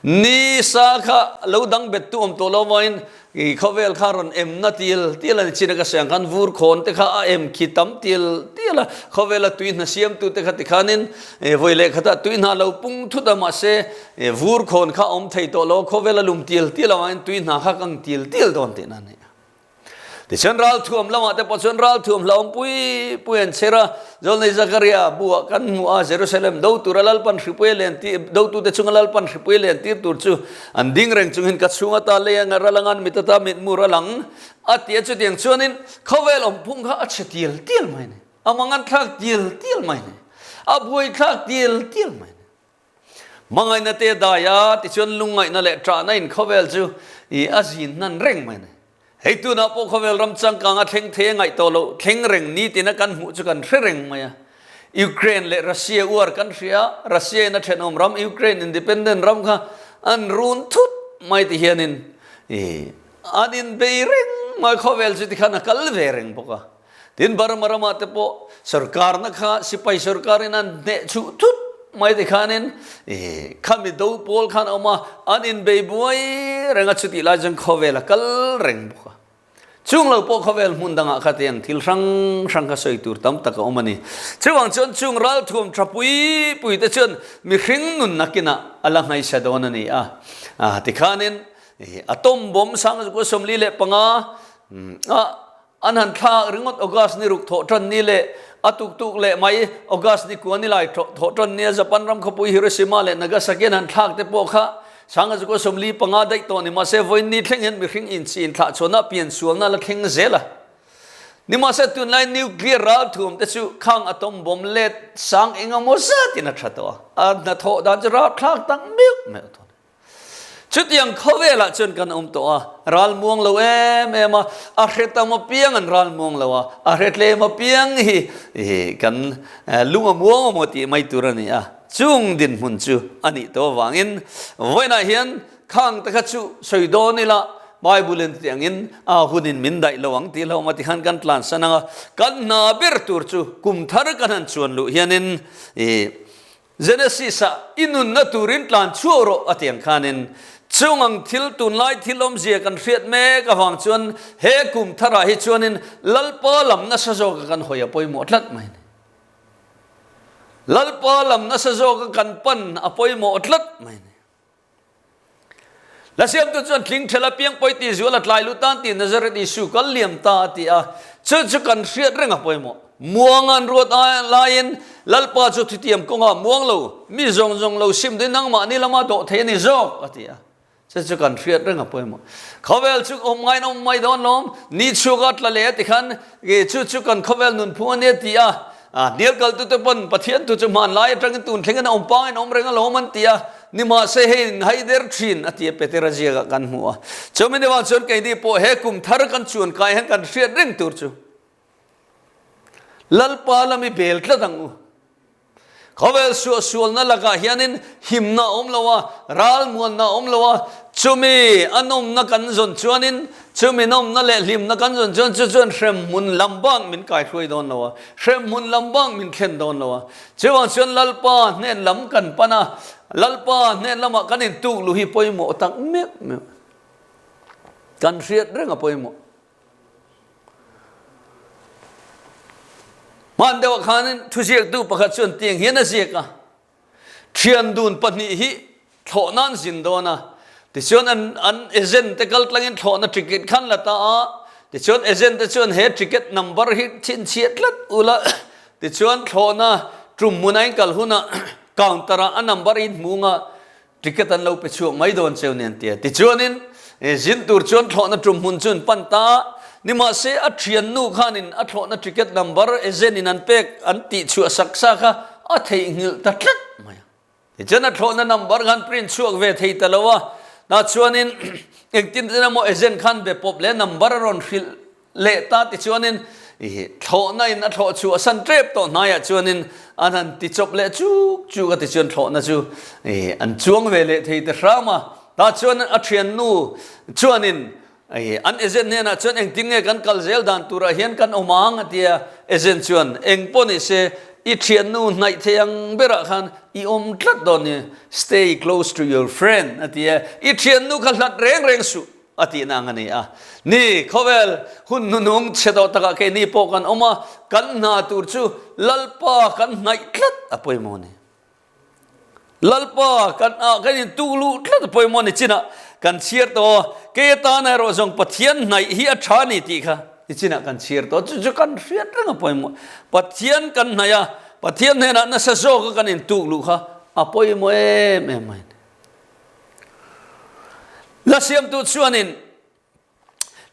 A: nisa kha lo dang bettu awm tawh lo vangin. I khawvel kha rawn em na tial tial a ni chin a ka sawi ang khan vur khawn te kha a em khi tam tial tial a, khawvela tui hna siamtu te kha tikhanin vawi leh khatah tui hna lo pung thut a mahse vur khawn kha a awm thei tawh lo a, khawvela lum tial tial avangin tui hna kha kang tial tial dawn tihna a ni a. Tichuan ralthuam lamah te pawh chuan ralthuam hlauhawm pui pui an chher a, Zawlnei Zakaria buah kan hmu a, Jerusalem do tura Lalpan hripui a len tir, dotute chunga Lalpan hripui a len tir tur chu an ding reng chungin ka chhung ata lei anga ral anga an mit ata mitmu ral ang a ti a, chutiang chuanin khawvel awmphung kha a chhe tial tial mai a ni, a manganthlak tial tial mai a ni, a buaithlak tial tial mai a ni. Hmangaihna te dai a, tichuan lungngaihna leh ṭahna in khawvel chu i a zin hnan reng mai a ni. Hei tunah pawh khawvel ram changkang a thleng thei a ngaih tawh loh, thleng reng nitin a kan hmuh chu kan hre reng mai a. Ukraine leh Russia uar kan hria, Russia in a thenawm ram Ukraine independent ram kha an run thut mai ti hianin i an inbei reng mai khawvel chu tikhan a kal ve reng bawk a. Tin Burma ramah te pawh sorkarna kha sipai sorkarin an hneh chhuh thut mai te khanin khami do pawl khan a awm a, an inbei buai reng a, chutih lai chuan khawvel a kal reng bawk a. Chung lo pawh khawvel hmun dangah kha tiang thil hrang hrang kha sawi tur tam tak a awm a ni. Chuvang chuan chung ralthuam tha pui pui te chuan mihring nun nakinah a la hnaisa dawn a ni a. Tikhanin atom bomb sangzukua 45 a An han thlak ringawt August ni ruk thawh tan ni leh a tuk tuk leh mai August ni kua ni lai thawh tan nia Japan ram khawpui Hiroshima leh Nagasaki an han thlak te pawh kha Sangazukua 45 daih tawh ni mahse vawiin ni thleng hian mihring inchi inthlah chhuahna pian sualna la thleng zel a. Nimahse tunlai nuclear ralthuam te chu khang atom bomb let sang engemaw zatin a tha tawh a, a hnathawh dan chu rapthlak tak meuh meuh tawh a ni. Chutiang khawvelah chuan kan awm tawh a, ral muang lo em em a, a hre tam apiang an ral muang lo a, a hre tlem apiang hi kan lung a muang emaw tih mai tur a ni a, chung dinhmun chu a nih tawh avangin vawiinah hian khang te kha chu sawi dawn ila Bible in tiangin a hunin min daih lo ang tih hlauhawm a ti khan kan tlansan ang a, kan hna ber tur chu kum thar kan han chuan luh hianin Genesis-ah i nunna turin tlan chhuak rawh a tiang khanin chung ang thil tunlai thil awmzia kan hriat mek avang chuan he kum tharah hi chuanin Lalpa lam nasa zawka kan hawi a pawimawh tlat mai a ni. Lalpa lam nasa zawka kan pan a pawimawh tlat mai a ni. Lasiamtu chuan tling ṭhela piang pawi tih zual a tlai lut tan tih Nazareth Isu kal liam ta a ti a, chu chu kan hriat reng a pawimawh. Muang an ruat laiin Lalpa chu thutiam kawngah muang lo, mi zawng zawng lo sim duhin nangmahni lama dawh thei a ni zawk a ti a, chu chu kan hriat reng a pawimawh. Khawvel chu awm ngaiin awm mai dawn lawm, ni chhuak a tla leh a ti khan chu chu kan khawvel nunphung a nia ti a, A hnial kaltute pawn Pathian thu chu hmanlai atangin tun thlengin a awm pangin a awm reng alawm an ti a, nimahse hei in hai der thin a ti a Petera ziakah kan hmu a. Chumi ni vang chuan keini pawh he kum thar kan chuan kai hian kan hriat reng tur chu Lalpa lam i bel tlat ang u. Khawvel suahsualna lakah hianin himna a awm lo a, ralmuanna a awm lo a, chumi a nawmna kan zawn chuanin Chumi nawmna leh hlimna kan zawn chuan chu chuan hremhmun lam bak min kaihruai dawn lo a, hremhmun lam bak min thlen dawn lo a. Chuvang chuan Lalpa hnen lam kan pan a, Lalpa hnen lamah kan intuk luh hi pawimawh tak meuh meuh. Kan hriat reng a pawimawh. Hman deuhah khanin thuziaktu pakhat chuan tiang hian a ziak a. Thian dun pahnih hi thlawhna an zin dawn a, tichuan an an agent te kal tlangin thlawhna ticket khan la ta a, tichuan agent te chuan he ticket number hi chhinchhiah tlat ula, tichuan thlawhna tum hmuna in kal hunah counter ah a number in hmung a, ticket an lo pe chhuak mai dawn cheu nen tia. Tichuanin zin tur chuan thlawhna tum hmun chu an pan ta a, nimahse a thiannu khanin a thlawhna ticket number agent in an pek an tih chhuah sak sa kha a theihnghilh ta tlat mai a. Tichuan a thlawhna number khan print chhuak ve thei ta lo a, tah chuanin engtin tin emaw agent khan be pawp leh number a rawn hrilh leh ta tichuanin thlawhna in a thlawh chu a san tep tawh hnaiah chuanin an han ti chawp leh chuk chuk a tichuan thlawhna chu an chuang ve leh thei ta hram a tah chuan a thiannu chuanin an agent hnenah chuan engtin nge kan kal zel dan turah hian kan awm ang a tia agent chuan eng pawh ni se i thiannu hnaih thei ang berah khan i awm tlat dawn ni stay close to your friend a tia i thiannu kha hlat reng reng suh. a tihna ang a ni a. Ni, khawvel hun hnunung chhe tawh takah keini pawh kan awm a, kan hna tur chu Lalpa kan hnaih tlat a pawimawh a ni. Lalpa kan ah kan intuk luh tlat a pawimawh a ni chinah kan chhiar tawh a, kei atana erawh zawng Pathian hnaih hi a tha a ni tih kha ni chinah kan chhiar tawh a, chu chu kan hriat reng a pawimawh. Pathian kan hnaih a, Pathian hnenah nasa zawka kan intuk luh kha a pawimawh em em mai a ni. La siamtu chuanin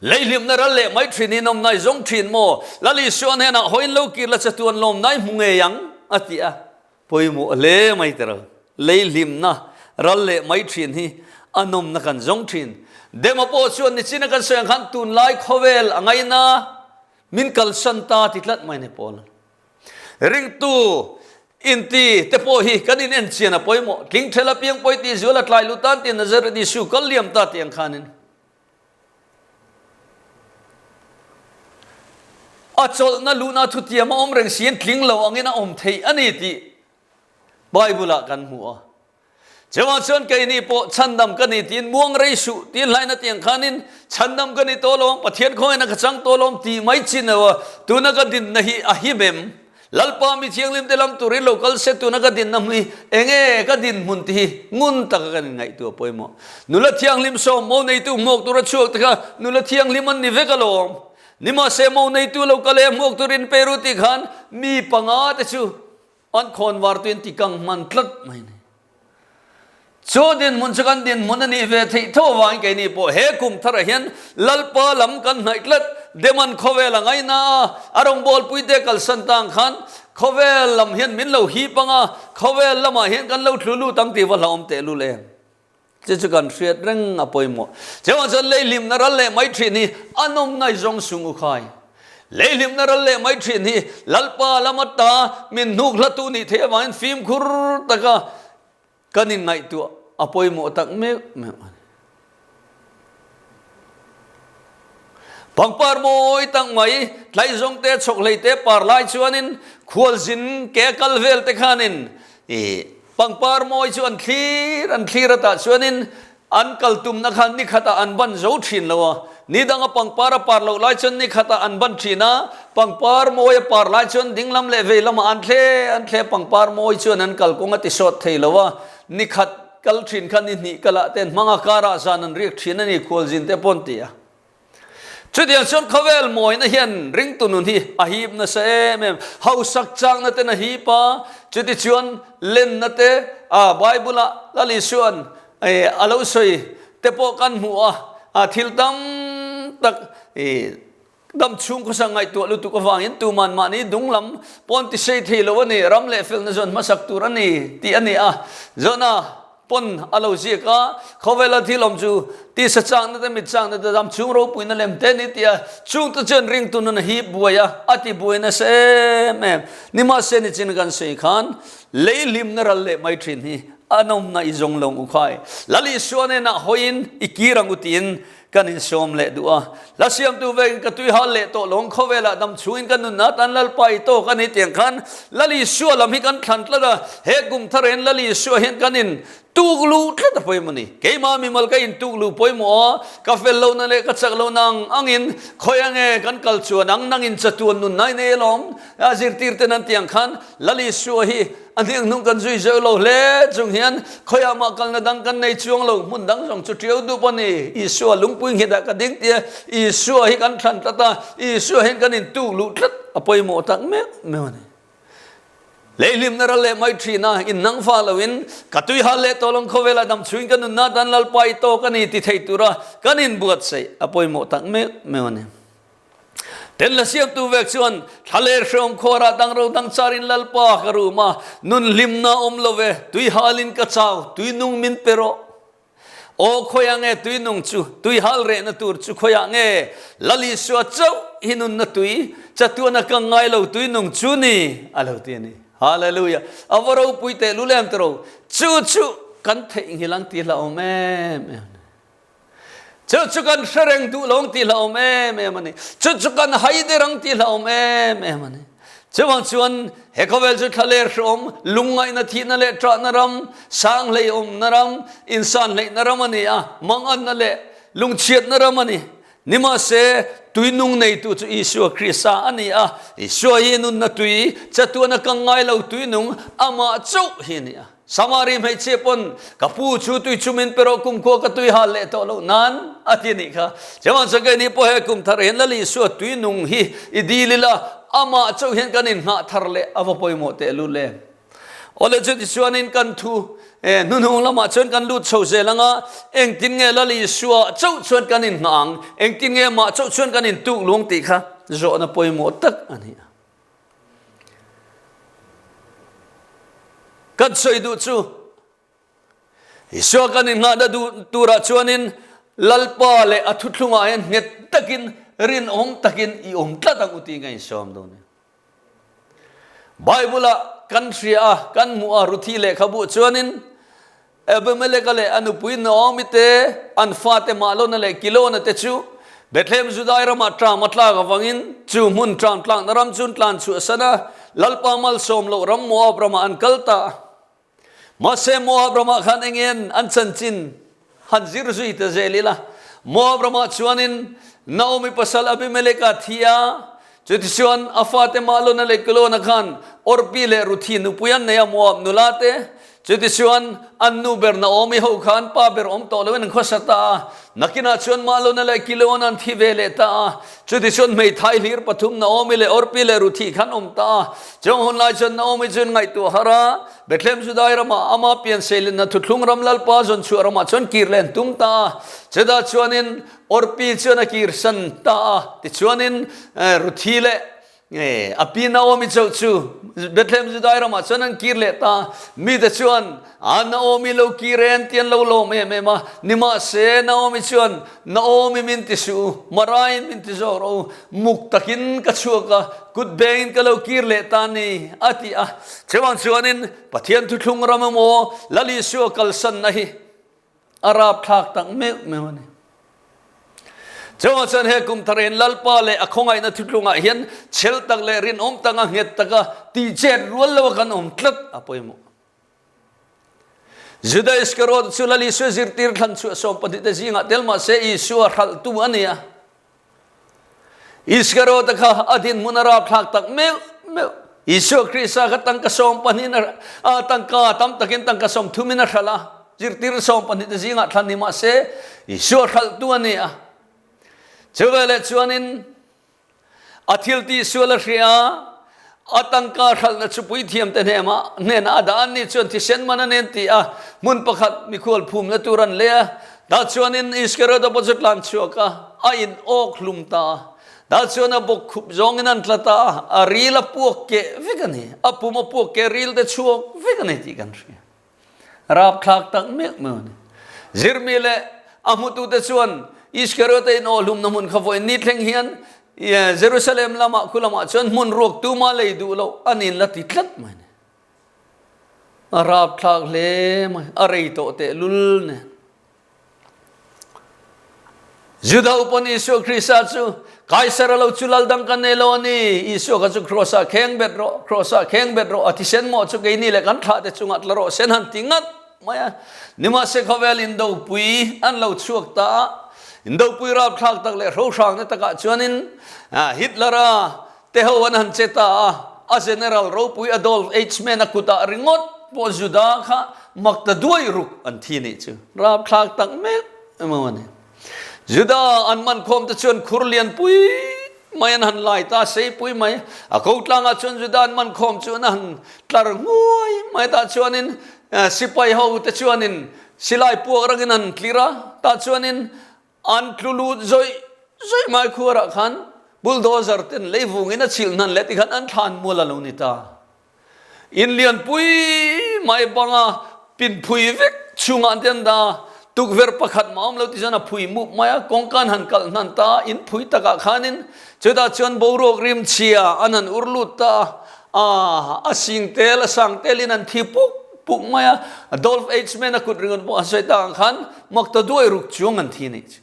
A: leihlimna ral leh mai thin in awmnai zawng thin maw? Lal Isua hnenah hawiin lo kir la chatuan lawmnai hmu ngei ang a ti a. Pawimawh hle mai ta ro. Leihlimna ral leh mai thin hi a nawmna kan zawng thin. Dema pawh chuan nichina kan sawi ang khan tunlai khawvel a ngaina min kalsan ta ti tlat mai ni Paul. Ringtu inti te pawh hi kan in en chian a pawimawh. Tling thel apiang pawi tih zual a tlai lut tan tiin Nazareth Isu kal liam ta tih ang khanin a chawlhna luhna thutiam a awm reng siin tling lo angin a awm theih a ni tih Bible-ah kan hmu a. Chuvang chuan keini pawh chhandam ka ni tiin muang rei suh tiin hlaina tiang khanin chhandam ka ni tawh lo ang, Pathian khawngaihna ka chang tawh lo ang tih mai chin lo a, tuna ka dinna hi a him em? Lalpa mi thianghlim te lam turin lo kal se tuna ka dinna hmun hi enge ka dinhmun tih hi ngun taka kan inngaihtuah pawimawh. Nula thianghlim sawm mo neitu hmuak tura chhuak te kha nula thianghlim an ni vek alawm. Nimahse mo neitu lo kal e hmuak turin pe ru tih khan mi panga te chu An khawnvar tuin tikang hman tlat mai ni. Chu dinhmun chu kan dinhmun a nih ve theih tho avangin keini pawh he kum tharah hian Lalpa lam kan hnaih tlat. Deman khawvel a ngaina a, a rawngbawlpui te kalsan tang khan khawvel lam hian min lo hip ang a, khawvel lamah hian kan lo tlu lut ang tih va hlauhawm tehlul em? Chu chu kan hriat reng a pawimawh. Chuvang chuan leihlimna ral leh mai thin hi a nawmna i zawng sung u khai. Leihlimna ral leh mai thin hi Lalpa lama ta min hnuk hlatu nih theih avangin fimkhur taka kan inngaihtuah a pawimawh tak meuh meuh a ni. Pangpar mawi tak mai, tlaizawng te, chhawkhlei te par lai chuanin khualzin ke kal vel te khanin i pangpar mawi chu an thlir an thlir atah chuanin an kal tumna khan ni khatah an ban zo thin lo a, ni danga pangpar a par loh lai chuan ni khatah an ban thin a, pangpar mawi a par lai chuan ding lam leh vei lamah an thle an thle pangpar mawi chuan an kalkawng a tisawt thei lo a, ni khat Kal thin kha ni hnih kalah ten hmanga karah zan an riak thin a ni khualzin te pawn ti a. Chutiang chuan khawvel mawina hian ringtu nun hi a hip nasa em em. Hausak chakna ten a hip a, chuti chuan lenna te a Bible ah Lal Isua'n a lo sawi te pawh kan hmu a, a thil tam tak Dam chhung khawsa ngaihtuah lutuk avangin tuman mahni dunglam pawn ti sei thei lo a ni, ram leh felna zawn hmasak tur a ni tih a ni a. Zawhna pawn a lo ziak a, khawvela thil awm chu tisa chakna te, mit chakna te, dam chhung ropuina lem te a ni tih a, chungte chuan ringtu nun a hip buai a, a ti buai nasa em em. Nimahse nichin kan sawi khan lei hlimna ral leh mai thin hi a nawmna i zawng lo u khai. Lal Isua hnenah hawiin i kir ang u tiin Kan insawm leh duh a, hla siamtu vekin ka tui hal leh tawh lawng khawvelah dam chhungin ka nunna atan Lalpa i tawk a ni tiang khan Lal Isua lam hi kan thlan tlat a, he kum thar hian Lal Isua hian kan in tuk luh tlat a pawimawh ni. Keimah mimal ka in tuk luh pawimawh a, ka fel lohna leh ka chak lohna ang angin khawi ange kan kal chuan ang nangin chatuan nunna i nei alawm a zirtir ten an tiang khan Lal Isua hi A hnianghnung kan zui zeuh lo hle chung hian khawiah mah kalna dang kan nei chuang lo, hmun dang zawng chu ṭiau dup a ni. Isua lungpui nghetah ka ding tia Isua hi kan thlan tlat a, Isua hian kan intuk luh tlat a pawimawh tak meuh meuh a ni. Leihlimna ral leh mai ṭhin a, innang fa loin ka tui hal leh tawh lawng khawvelah dam chhuin ka nunna atan Lalpa i tawk a ni ti thei tura kan inbuatsaih a pawimawh tak meuh meuh a ni. Ten la siamtu vek chuan thla leh hreawm khuarah dang ro dang charin Lalpa ka rum a, nun hlimna awm lo ve, tui halin ka chau, tui nung min pe rawh. Aw khawiah nge tui nung chu, tui hal rehna tur chu khawiah nge? Lal Isua chauh hi nunna tui, chatuana ka ngai lo tui nung chu ni, a lo ti a ni. Hallelujah! A va ropui tehlul em tiro, chu chu kan theihnghilh ang tih hlauhawm em em a ni. Chu chu kan hre reng duh lo ang tih hlauhawm em em a ni. Chu chu kan hai der ang tih hlauhawm em em a ni. Chuvang chuan he khawvel chu thlaler hreawm, lungngaihna thihna leh ṭahna ram, sang hleihawmna ram, insan hleihna ram a ni a, manganna leh. Lungchhiatna ram a ni. Nimahse, tui nung neitu chu Isua Krista a ni a. Isua hi nunna tui, chatuana kang ngai lo tui nung, amah chauh hi a ni a. Samari hmeichhia pawn, Ka pu chu tui chu min pe rawh, kumkhua ka tui hal leh tawh loh nan, a ti a nih kha. Chuvang chuan keini pawh he kum thar hian Lal Isua tui nung hi i dil ila, amah chauh hian kan inngah thar leh a va pawimawh tehlul em. Awle chu tichuanin kan thu hnuhnung lamah chuan kan lut chho zel ang a, engtin nge Lal Isua chauh chuan kan inngah ang, engtin nge amah chauh chuan kan intuk luang tih kha zawhna pawimawh tak a ni a. Kan sawi duh chu Isua kan inngahna duh turah chuanin Lalpa leh a thuthlungah hian nghet takin rinawm takin i awm tlat ang u tih ka insawm dawn a ni. Bible-ah kan hria a, kan hmuh a, Ruthi lehkhabu chuanin Abimeleka leh a nupui Naomi te, an fate Mahlona leh Kilona te chu Bethlehem Judai ramah ṭam a tlak avangin chu hmun ṭam tlakna ram chu an tlan chhuahsan a, Lalpa malsawm loh ram Moab ramah an kal ta a. Mahse, Moab ramah khan engin an chanchin han zir zui ta zel ila. Moab ramah chuanin Naomi pasal Abimeleka thi a, chutichuan a fate Mahlona leh Kilona khan Orpi leh Ruthi nupui an nei a, Moab nula te. Chutichuan an nu ber Naomi ho khan pa ber awm tawh loin an khawsa ta a, nakinah chuan Mahlona leh Kilona an thi ve leh ta a, chutichuan hmeithai hlir pathum Naomi leh Orpi leh Ruthi khan awm ta a. Chung hun lai chuan Naomi chuan ngaihtuah har a, Bethlehem Judai ramah ama pian seilinna thuthlung ram Lalpa zawn chhuah ramah chuan kir leh an tum ta a. Chutah chuanin Orpi chuan a kirsan ta a, tichuanin Ruthi leh a pi Naomi chauh chu Bethlehem Judai ramah chuan an kir leh ta a. Mite chuan a Naomi lo kir e an ti an lo lawm em em a, nimahse Naomi chuan Naomi min ti suh u, Maraiin min ti zawk rawh u, muk takin ka chhuak a, kut bengin ka lo kir leh ta ni, a ti a. Chuvang chuanin Pathian thuthlung ram emaw Lal Isua kalsanna hi a rapthlak tak meuh meuh a ni. Chuvang chuan he kum thar hian Lalpa leh a khawngaihna thuthlungah hian chhel tak leh rinawm taka nghet taka tihchet rual loa kan awm tlat a pawimawh. Juda Iskariot chu Lal Isua zirtir thlan chhuah sawmpahnihte zingah tel mah se Isua hralhtu a ni a. Iskariot-a kha a dinhmun a rapthlak tak meuh meuh. Isua Krista kha tangka sawmpahnihin a tangka tam takin tangka sawmthumin a hralh a, zirtir sawmpahnihte zingah thlan ni mah se Isua hralhtu a ni a. Chuveleh chuanin A thil tih sual a hria a, a tangka hralhna chu puithiamte hnema hnenah a dah an nih chuan thisen man a nen ti a, hmun pakhat mikhual phumna tur an lei a. Tah chuanin Iskariota pawh chu tlan chhuak a, a in awk hlum ta a. Tah chuan a bawk khup zawngin an tla ta a, a ril a puak keh vek a ni, a pum a puak keh ril te chhuak vek a ni tih kan hria. Rapthlak tak meuh meuh a ni. Zirmi leh a hmutute chuan Iskariota in aw hlumna hmun kha vawiin ni thleng hian Jerusalem lamah khu lamah chuan hmun ruak tuma lei duh loh a nin la ti tlat mai a ni. A rapthlak hle mai, a rei tawh tehlul nen. Juda upan Isua Krista chu Kaisar a lo chu lal dang kan nei lo a ni. Isua kha chu Kross-ah kheng bet rawh, Kross-ah kheng bet rawh, a thisen mawh chu keini leh kan thlah te chungah tla rawh sen han ti ngat mai a. Nimahse khawvel indopui an lo chhuak ta a, indopui rapthlak tak leh hrohrangna takah chuanin Hitler-a Te ho an han che ta a, a General ropui Adolf Eichmann a kutah ringawt pawh Juda kha mak ta duai ruk an thi nih chu rapthlak tak meuh emaw a ni. Juda an man khawm te chuan khur lian pui mai an han lai ta seipui mai, a ko tlangah chuan Juda an man khawm chu an han tlar nguai mai tah chuanin sipai ho te chuanin silai puak rangin an tlir a, tah chuanin An tlu lut zawih zawih mai khuarah khan bulldozer ten leivungin a chhilh hnan leh tikhan an thlan mual a lo ni ta. In lianpui mai banga pin phui vek chhungah an ti an dah a, tukverh pakhat mah awm lo ti chuan a phui mup mai a, kawngka an han kalh hnan ta a, in phui takah khanin chutah chuan boruak rim chhia an han ur lut ta a, a sing tel a sang telin an thi puk puk mai a, Adolf Eichmann a kut ringawt pawh an sawi tak ang khan Mak ta duai ruk chuang an thi nih chu.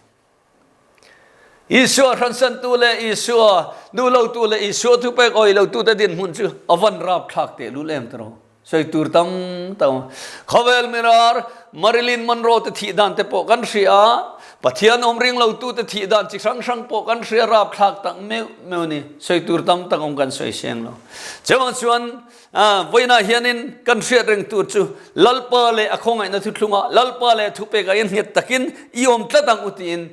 A: Isua hransantu leh Isua duhlotu leh Isua thupek awih te dinhmun chu a van rapthlak tehlul em tiraw? Sawi tur tam tam. Khawvel mirar Marilyn Monroe te thih dan te pawh kan hria a. Pathian awm ring lotute thih dan chi hrang hrang pawh kan hria rapthlak tak meuh meuh a ni. Sawi tur tam tak awm kan sawi seng lo. Chuvang chuan vawiinah hianin kan hriat reng tur chu Lalpa leh a khawngaihna thuthlungah Lalpa leh a thupekah hian nghet takin i awm tlat ang u tiin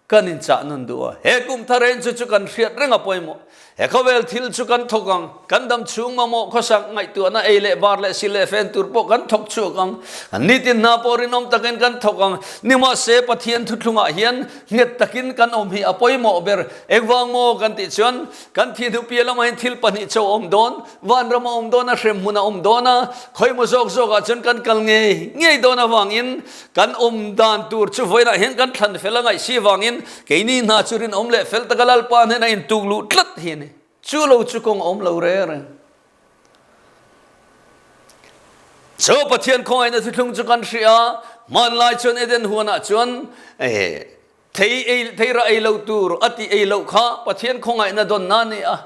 A: Kan inchah nun duh a, he kum thar en chu chu kan hriat reng a pawimawh. He khawvel thil chu kan thawk ang, kan dam chhung mamawh khawsak ngaihtuahna ei leh bar leh si leh fen tur pawh kan thawk chhuak ang. Kan nitin hna pawh rinawm takin kan thawk ang. Nimahse Pathian thuthlungah hian nghet takin kan awm hi a pawimawh ber. Engvang maw kan tih chuan kan thi hnu piah lamah hian thil pahnih chauh a awm dawn, vanram a awm dawn a, hremhmun a awm dawn a, khawimaw zawk zawkah chuan kan kal ngei ngei dawn avangin Kan awm dan tur chu vawiinah hian kan thlan fel a ngaih si vangin keini hna chu rinawm leh fel taka Lalpa hnena intuk luh tlat hi a ni. Chu lo chu kawng a awm lo reng reng. Chu Pathian khawngaihna thuthlung chu kan hria a, hmanlai chuan Eden huanah chuan Thei ei, thei rah ei loh tur a tih ei loh kha Pathian khawngaihna dawnna a ni a.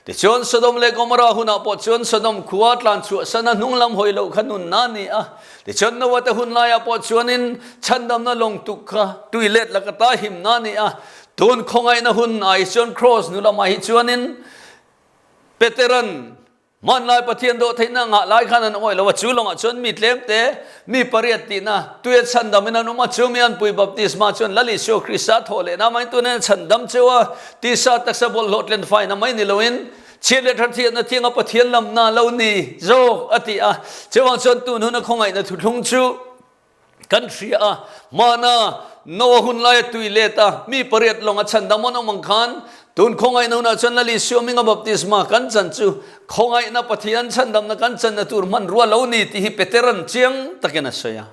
A: Tichuan Sodom leh Gomorrah hunah pawh chuan Sodom khua tlan chhuahsan a hnung lam hawi loh kha nunna a ni a. Tichuan Noah te hun laiah pawh chuanin chhandamna lawng tuk kha tui let laka ta himna a ni a. Tun khawngaihna hun ah hi chuan Kraws nu lamah hi chuanin Peteran Hmanlai Pathian dawh theihna ngah lai khan an awih lo a, chu lawngah chuan mi tlemte, mi pariat tihna, tuia chhandamin an awm a, chu mi anpui baptisma chuan Lal Isua Krista thawh lehna mai tunin a chhandam cheu a, tisa taksa bawlhhlawh tlenfaina mai ni loin chhiat leh thathiatna thianga Pathian lamna lo ni zawk a ti a, chuvang chuan tun huna khawngaihna thuthlung chu Kan hria a, hmana Noah hun laia tui let a, mi pariat lawng a chhandam an awm ang khan, tun khawngaihna hunah chuan Lal Isua hminga baptisma kan chan chu khawngaihna Pathian chhandamna kan channa tur hmanrua lo ni tih hi Peteran chiang takin a sawi a.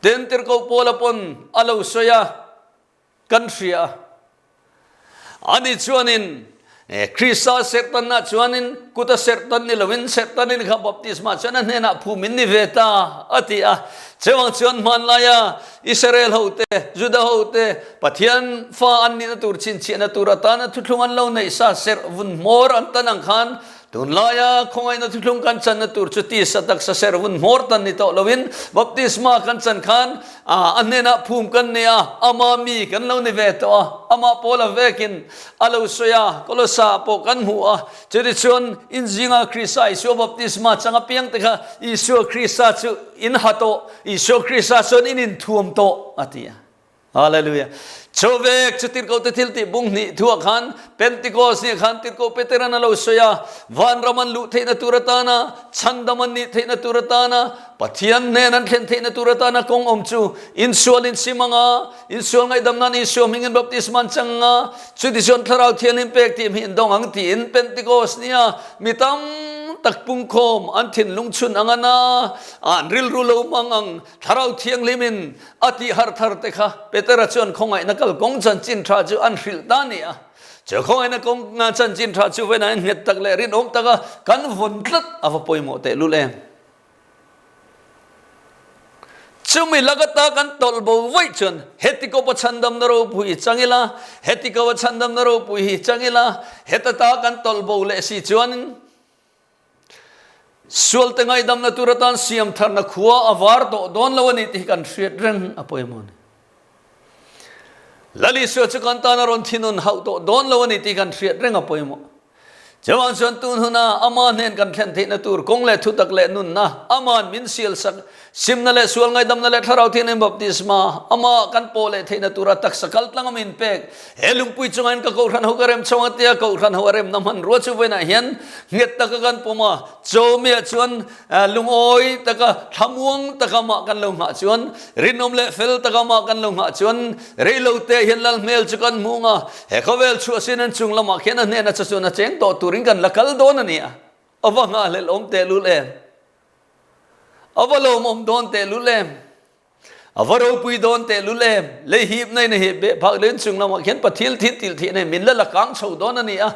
A: Tin, Tirhkoh Paula pawn a lo sawi a. Kan hria a. Ani chuanin Krista serhtanna chuanin kut a serhtan ni loin serhtanin kha baptisma chuan a hnenah phum in ni ve ta a ti a. Chuvang chuan hmanlaia Israel hote, Juda hote Pathian fa an nihna tur chhinchhiahna tur atana thuthlung an lo neih sa serh vun hmawr an tan ang khan Tunlaia khawngaihna thuthlung kan channa tur chu tisa taksa ser vun hmawr tan ni tawh loin baptisma kan chan khan a hnenah phum kan nei a, ama mi kan lo ni ve tawh a, amah Paula vekin a lo sawi a, Kolosa pawh kan hmu a, chutichuan in zinga Krista Isua baptisma chang apiang te kha Isua Krista chu in ha tawh, Isua Krista chuan in inthuam tawh a ti a. Hallelujah. Chuvek chu tirhkoh te thil tih bung hnih thuah khan Pentecost ni khan tirhkoh Peteran a lo sawi a, vanram an luh theihna tur atana, chhandam an nih theihna tur atana, Pathian hnen an thlen theihna tur atana kawng awm chu insual insim anga, insual ngaihdam nan Isua hmingin baptisma an chang anga, chutichuan Thlarau Thianghlim pek tih hmih an dawng ang tiin Pentecost nia mi tam tak pungkhawm an thinlung chhun anga na an rilru lo hmang ang Thlarau Thianghlimin A tih harh thar te kha Petera chuan khawngaihna kal kawng chanchin tha chu an hrilh ta ni a. Chu khawngaihna kawng chanchin tha chu vawiin ah nghet tak leh rinawm taka kan vawn tlat a va pawimawh teh lul em. Chumi laka kan tawlh bo vaih chuan heti kawpa chhandamna ropui hi chang ila, heti kawpa chhandamna ropui hi chang ila, heta ta kan tawlh bo leh si chuan Sualte ngaihdamna tur atan siam tharna khua a var tawh dawn lo a ni tih hi kan hriat reng a pawimawh a ni. Lal Isua chu kan tan a rawn thinun hauh tawh dawn lo a ni tih kan hriat reng a pawimawh. Chuvang chuan tun huna ama hnen kan thlen theihna tur kawng leh thutak leh nunna ama'n min sial sak simna leh sual ngaihdamna leh thlarau thianghlim baptisma ama kan pawh leh theihna tura taksa kal tlanga min pek He lungpui chungah hin ka kohhran ho ka rem chho ang tia kohhran ho a remna hmanrua chu vawiinah hian nghet taka kan pawm a, chawmiah chuan lungawi taka thlamuang taka mah kan lo nghah chuan rinawm leh fel taka mah kan lo nghah chuan reilo te hian lal hmel chu kan hmu ang a, he khawvel chhuahsin an chung lamah khian a hnena cha chuan a cheng tawh turin kan la kal dawn a ni a, a va nghahhlelh awm tehlul em? A va lawmawm dawn tehlul em? A va ropui dawn tehlul em? Lei hip na in a hip beh phak leh chung lamah khian Pathil thil til thih nei min la la kang chho dawn a ni a.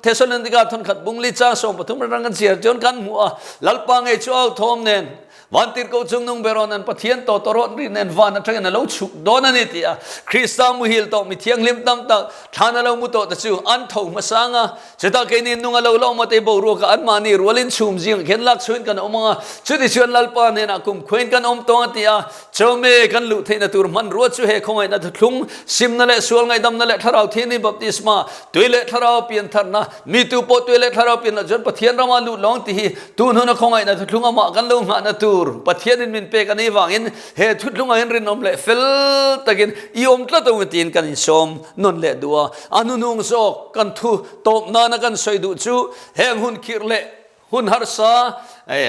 A: Thessalonika thawnkhat bungli chang 13 atang kan chhiar chuan kan hmu a, Lalpa ngei chu au thawm nen. Vantirhkoh chungnung ber awn an Pathian tawh tawrawt ri nen van atangin a lo chhuk dawn a ni ti a, Krista muhil tawh mi thianghlim tam tak thlan a lo mu tawh te chu an tho hmasang a. Chutah keini nung a lo la awm a tei boruakah anmahni rualin chhum zingah khian lak chhuin kan awm ang a, chuti chuan Lalpa hnenah kumkhuain kan awm tawng a ti a, Chawhme kan luh theihna tur hmanrua chu he khawngaihna thuthlung, simna leh sual ngaihdamna leh thlarau thianghlim baptisma, tui leh thlarau piantharna, Mi tu pawh tui leh thlarau pian loh chuan Pathian rama lut lawng ti hi tun huna khawngaihna thuthlung amah kan lo nghahna tur Pathianin min pek a nih vangin he thuthlungah hian rinawm leh fel takin i awm tlat ang tiin kan insawm nawn leh duh a. A hnuhnung zawk kan thu tawp nana kan sawi duh chu heng hun khirh leh hun harsa,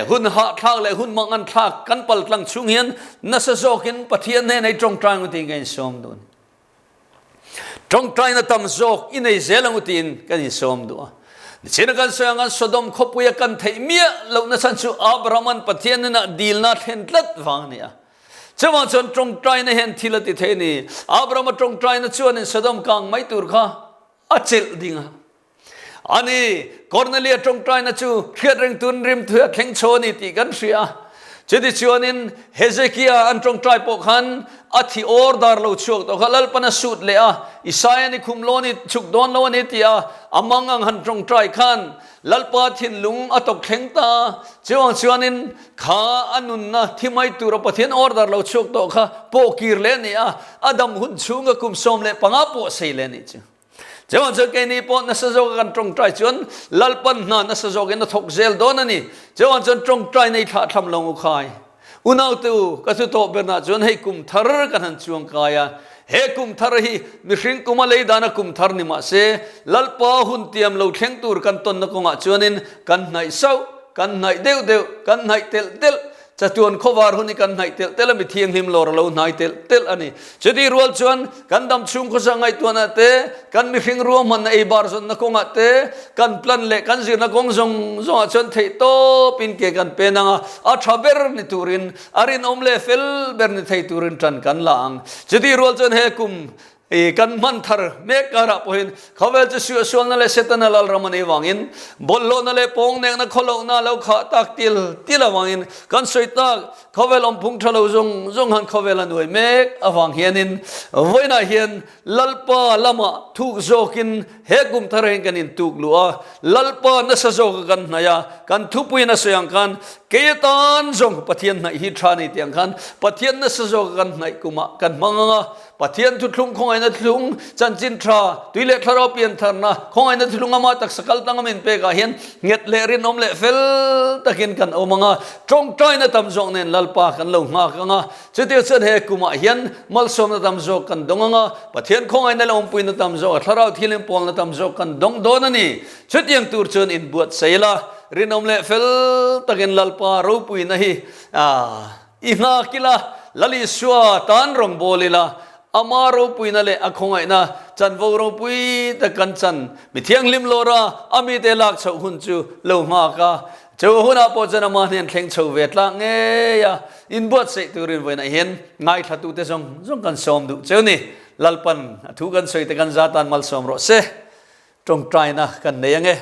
A: hun hahthlak leh hun manganthlak kan paltlang chhung hian nasa zawkin Pathian hnenah i tawngtai ang tiin kan insawm duh a ni. Tawngtaina tam zawk i nei zel ang u tiin kan insawm duh a. Nichina kan sawi ang khan Sodom khawpuia kan theih miah lohna chhan chu Abrahama'n Pathian hnenah dilna a thlen tlat vang a ni a. Chuvang chuan tawngtaina hian thil a ti thei a ni. Abrahama tawngtaina chuanin Sodom kang mai tur kha a chelh ding a. A ni, Kornelia tawngtaina chu hriat reng tun rimthui a thleng chho a ni tih kan hria a. Chutichuanin Hezekia an tawngtai pawh khan a thi awr dar lo chhuak tawh kha Lalpan a sut leh a, Isaia ni khum lawn i chhuk dawn lo a ni tih a a mang ang han tawngtai khan Lalpa thinlung a tawk thleng ta a. Chuvang chuanin kha a nunna thi mai tura Pathian order lo chhuak tawh kha pawh kir leh a ni a, a dam hun chhunga kum 15 pawh sei leh a nih chu. Chuvang chuan keini pawh nasa zawka kan tawngtai chuan Lalpan hna nasa zawkin a thawk zel dawn a ni. Chuvang chuan tawngtai nei thlah thlam lo u khai. Unaute u, ka thu tawh bernah chuan hei kum thar kan han chuang kai a. He kum thar hi mihring kuma lei dana kum thar ni mah se, Lalpa hun tiam lo thleng tur kan tawnna kawngah chuanin kan hnaih sauh, kan hnaih deuh deuh, kan hnaih telh telh. Chatuan khawvar hun hi kan hnaih telh telh a, mi thianghlim lawr a lo hnai telh telh a ni. Chutih rual chuan kan dam chhung khawsa ngaihtuahna te, kan mihring ruahmanna ei bar zawnna kawngah te, kan plan leh kan zirna kawng zawng zawngah chuan theih tawpin ke kan pen ang a, a tha ber ni turin, a rinawm leh fel ber ni thei turin tan kan la ang. Chutih rual chuan he kum I kan hman thar mek karah pawhin khawvel chu suahsualna leh Setana lalram a nih vangin bawlhhlawhna leh pawngnekna khawlohna a lo khah tak til til avangin kan sawi tak khawvel awmphung tha lo zawng zawng han khawvel a nuai mek avang hianin vawiinah hian Lalpa lamah thuk zawkin he kum thar hian kan intuk luh a, Lalpa nasa zawka kan hnaih a, kan thupuiin a sawi ang khan kei atan zawng Pathian hnaih hi tha a ni tih ang khan Pathian nasa zawka kan hnaih kumah kan hmang ang a. Pathian thuthlung khawngaihna thlung, chanchin tha, tui leh thlarau piantharna, khawngaihna thlung ama taksa kal tanga min pekah hian nghet leh rinawm leh fel takin kan awm ang a, tawngtaina tam zawk nen Lalpa kan lo nghak ang a, chutiang chuan he kumah hian malsawmna tam zawk kan dawng ang a, Pathian khawngaihna leh awmpuina tam zawk, a thlarau thilim pawlna tam zawk kan dawng dawn a ni. Chutiang tur chuan inbuatsaih ila, rinawm leh fel takin Lalpa ropuina hi a. I nghak ila, Lal Isua tan rawngbâwl ila, Ama ropuina leh a khawngaihna chanvo ropui tak kan chan. Mi thianghlim lawra a mite lâk chhoh hun chu lo nghak a, chu hunah pawh chuan Ama hnen thleng chho ve tlâk ngei a, inbuatsaih turin vawiinah hian ngaithlatute zawng zawng kan sâwm duh cheu ni. Lalpan a thu kan sawi te kan za tan malsâwm rawh se. Ṭawngṭaina kan nei ange.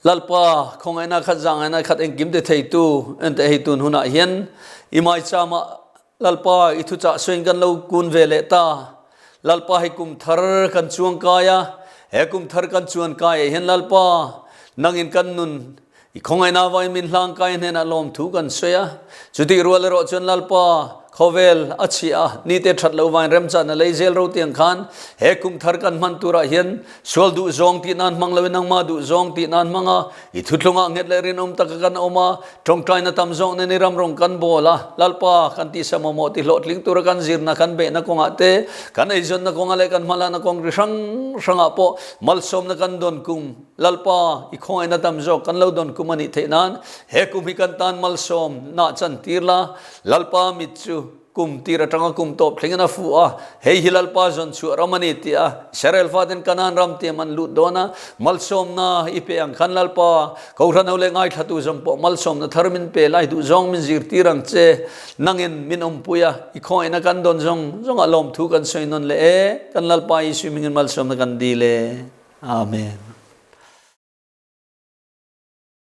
A: Lalpa, khawngaihna khat zahngaihna khat engkim ti theitu ente hei tun hunah hian i maichama Lalpa i thuchah sawiin kan lo kun ve leh ta. Lalpa hei kum thar kan chuang kai a, he kum thar kan chuan kai ah hian Lalpa nangin kan nun I khawngaihna avangin min hlangkai hnenah lawmthu kan sawi a, chutih rual erawh chuan Lalpa khawvel a chhiah a, nite that lo vangin remchan a lei zel ro tiang khan he kum thar kan hman turah hian sual duh zawng tih nan hmang loin nangmah duh zawng tih nan hmang a, i thuthlungah nghet leh rinawm taka kan awm a, tawngtaina tam zawk nen i ram rawng kan bawl a, Lalpa kan tihsa mamawh ti hlawhtling tura kan zirna kan beihna kawngah te, kan eizawnna kawngah leh kan hmalakna kawng ri hrang hrangah pawh malsawmna kan dawn kum Lalpa, i khawngaihna tam zawk kan lo dawn kum a nih theih nan he kum hi kan tan malsawm nah chan tir la. Lalpa mit chu kum tir atanga kum tawp thlengin a fuh a, hei hi Lalpa zawn chhuah ram a ni tih a Israel faten Kanaan ram tiam an lut dawn a, malsawmna i pe ang khan Lalpa, Kohhran ho leh ngaithlatu zawng pawh malsawmna thar min pe lai duh zawng min zirtir ang che. Nangin min awmpui a, i khawngaihna kan dawn zawng zawngah lawmthu kan sawi nawn leh e, kan Lalpa Isui mingin malsawmna kan dil e. Amen.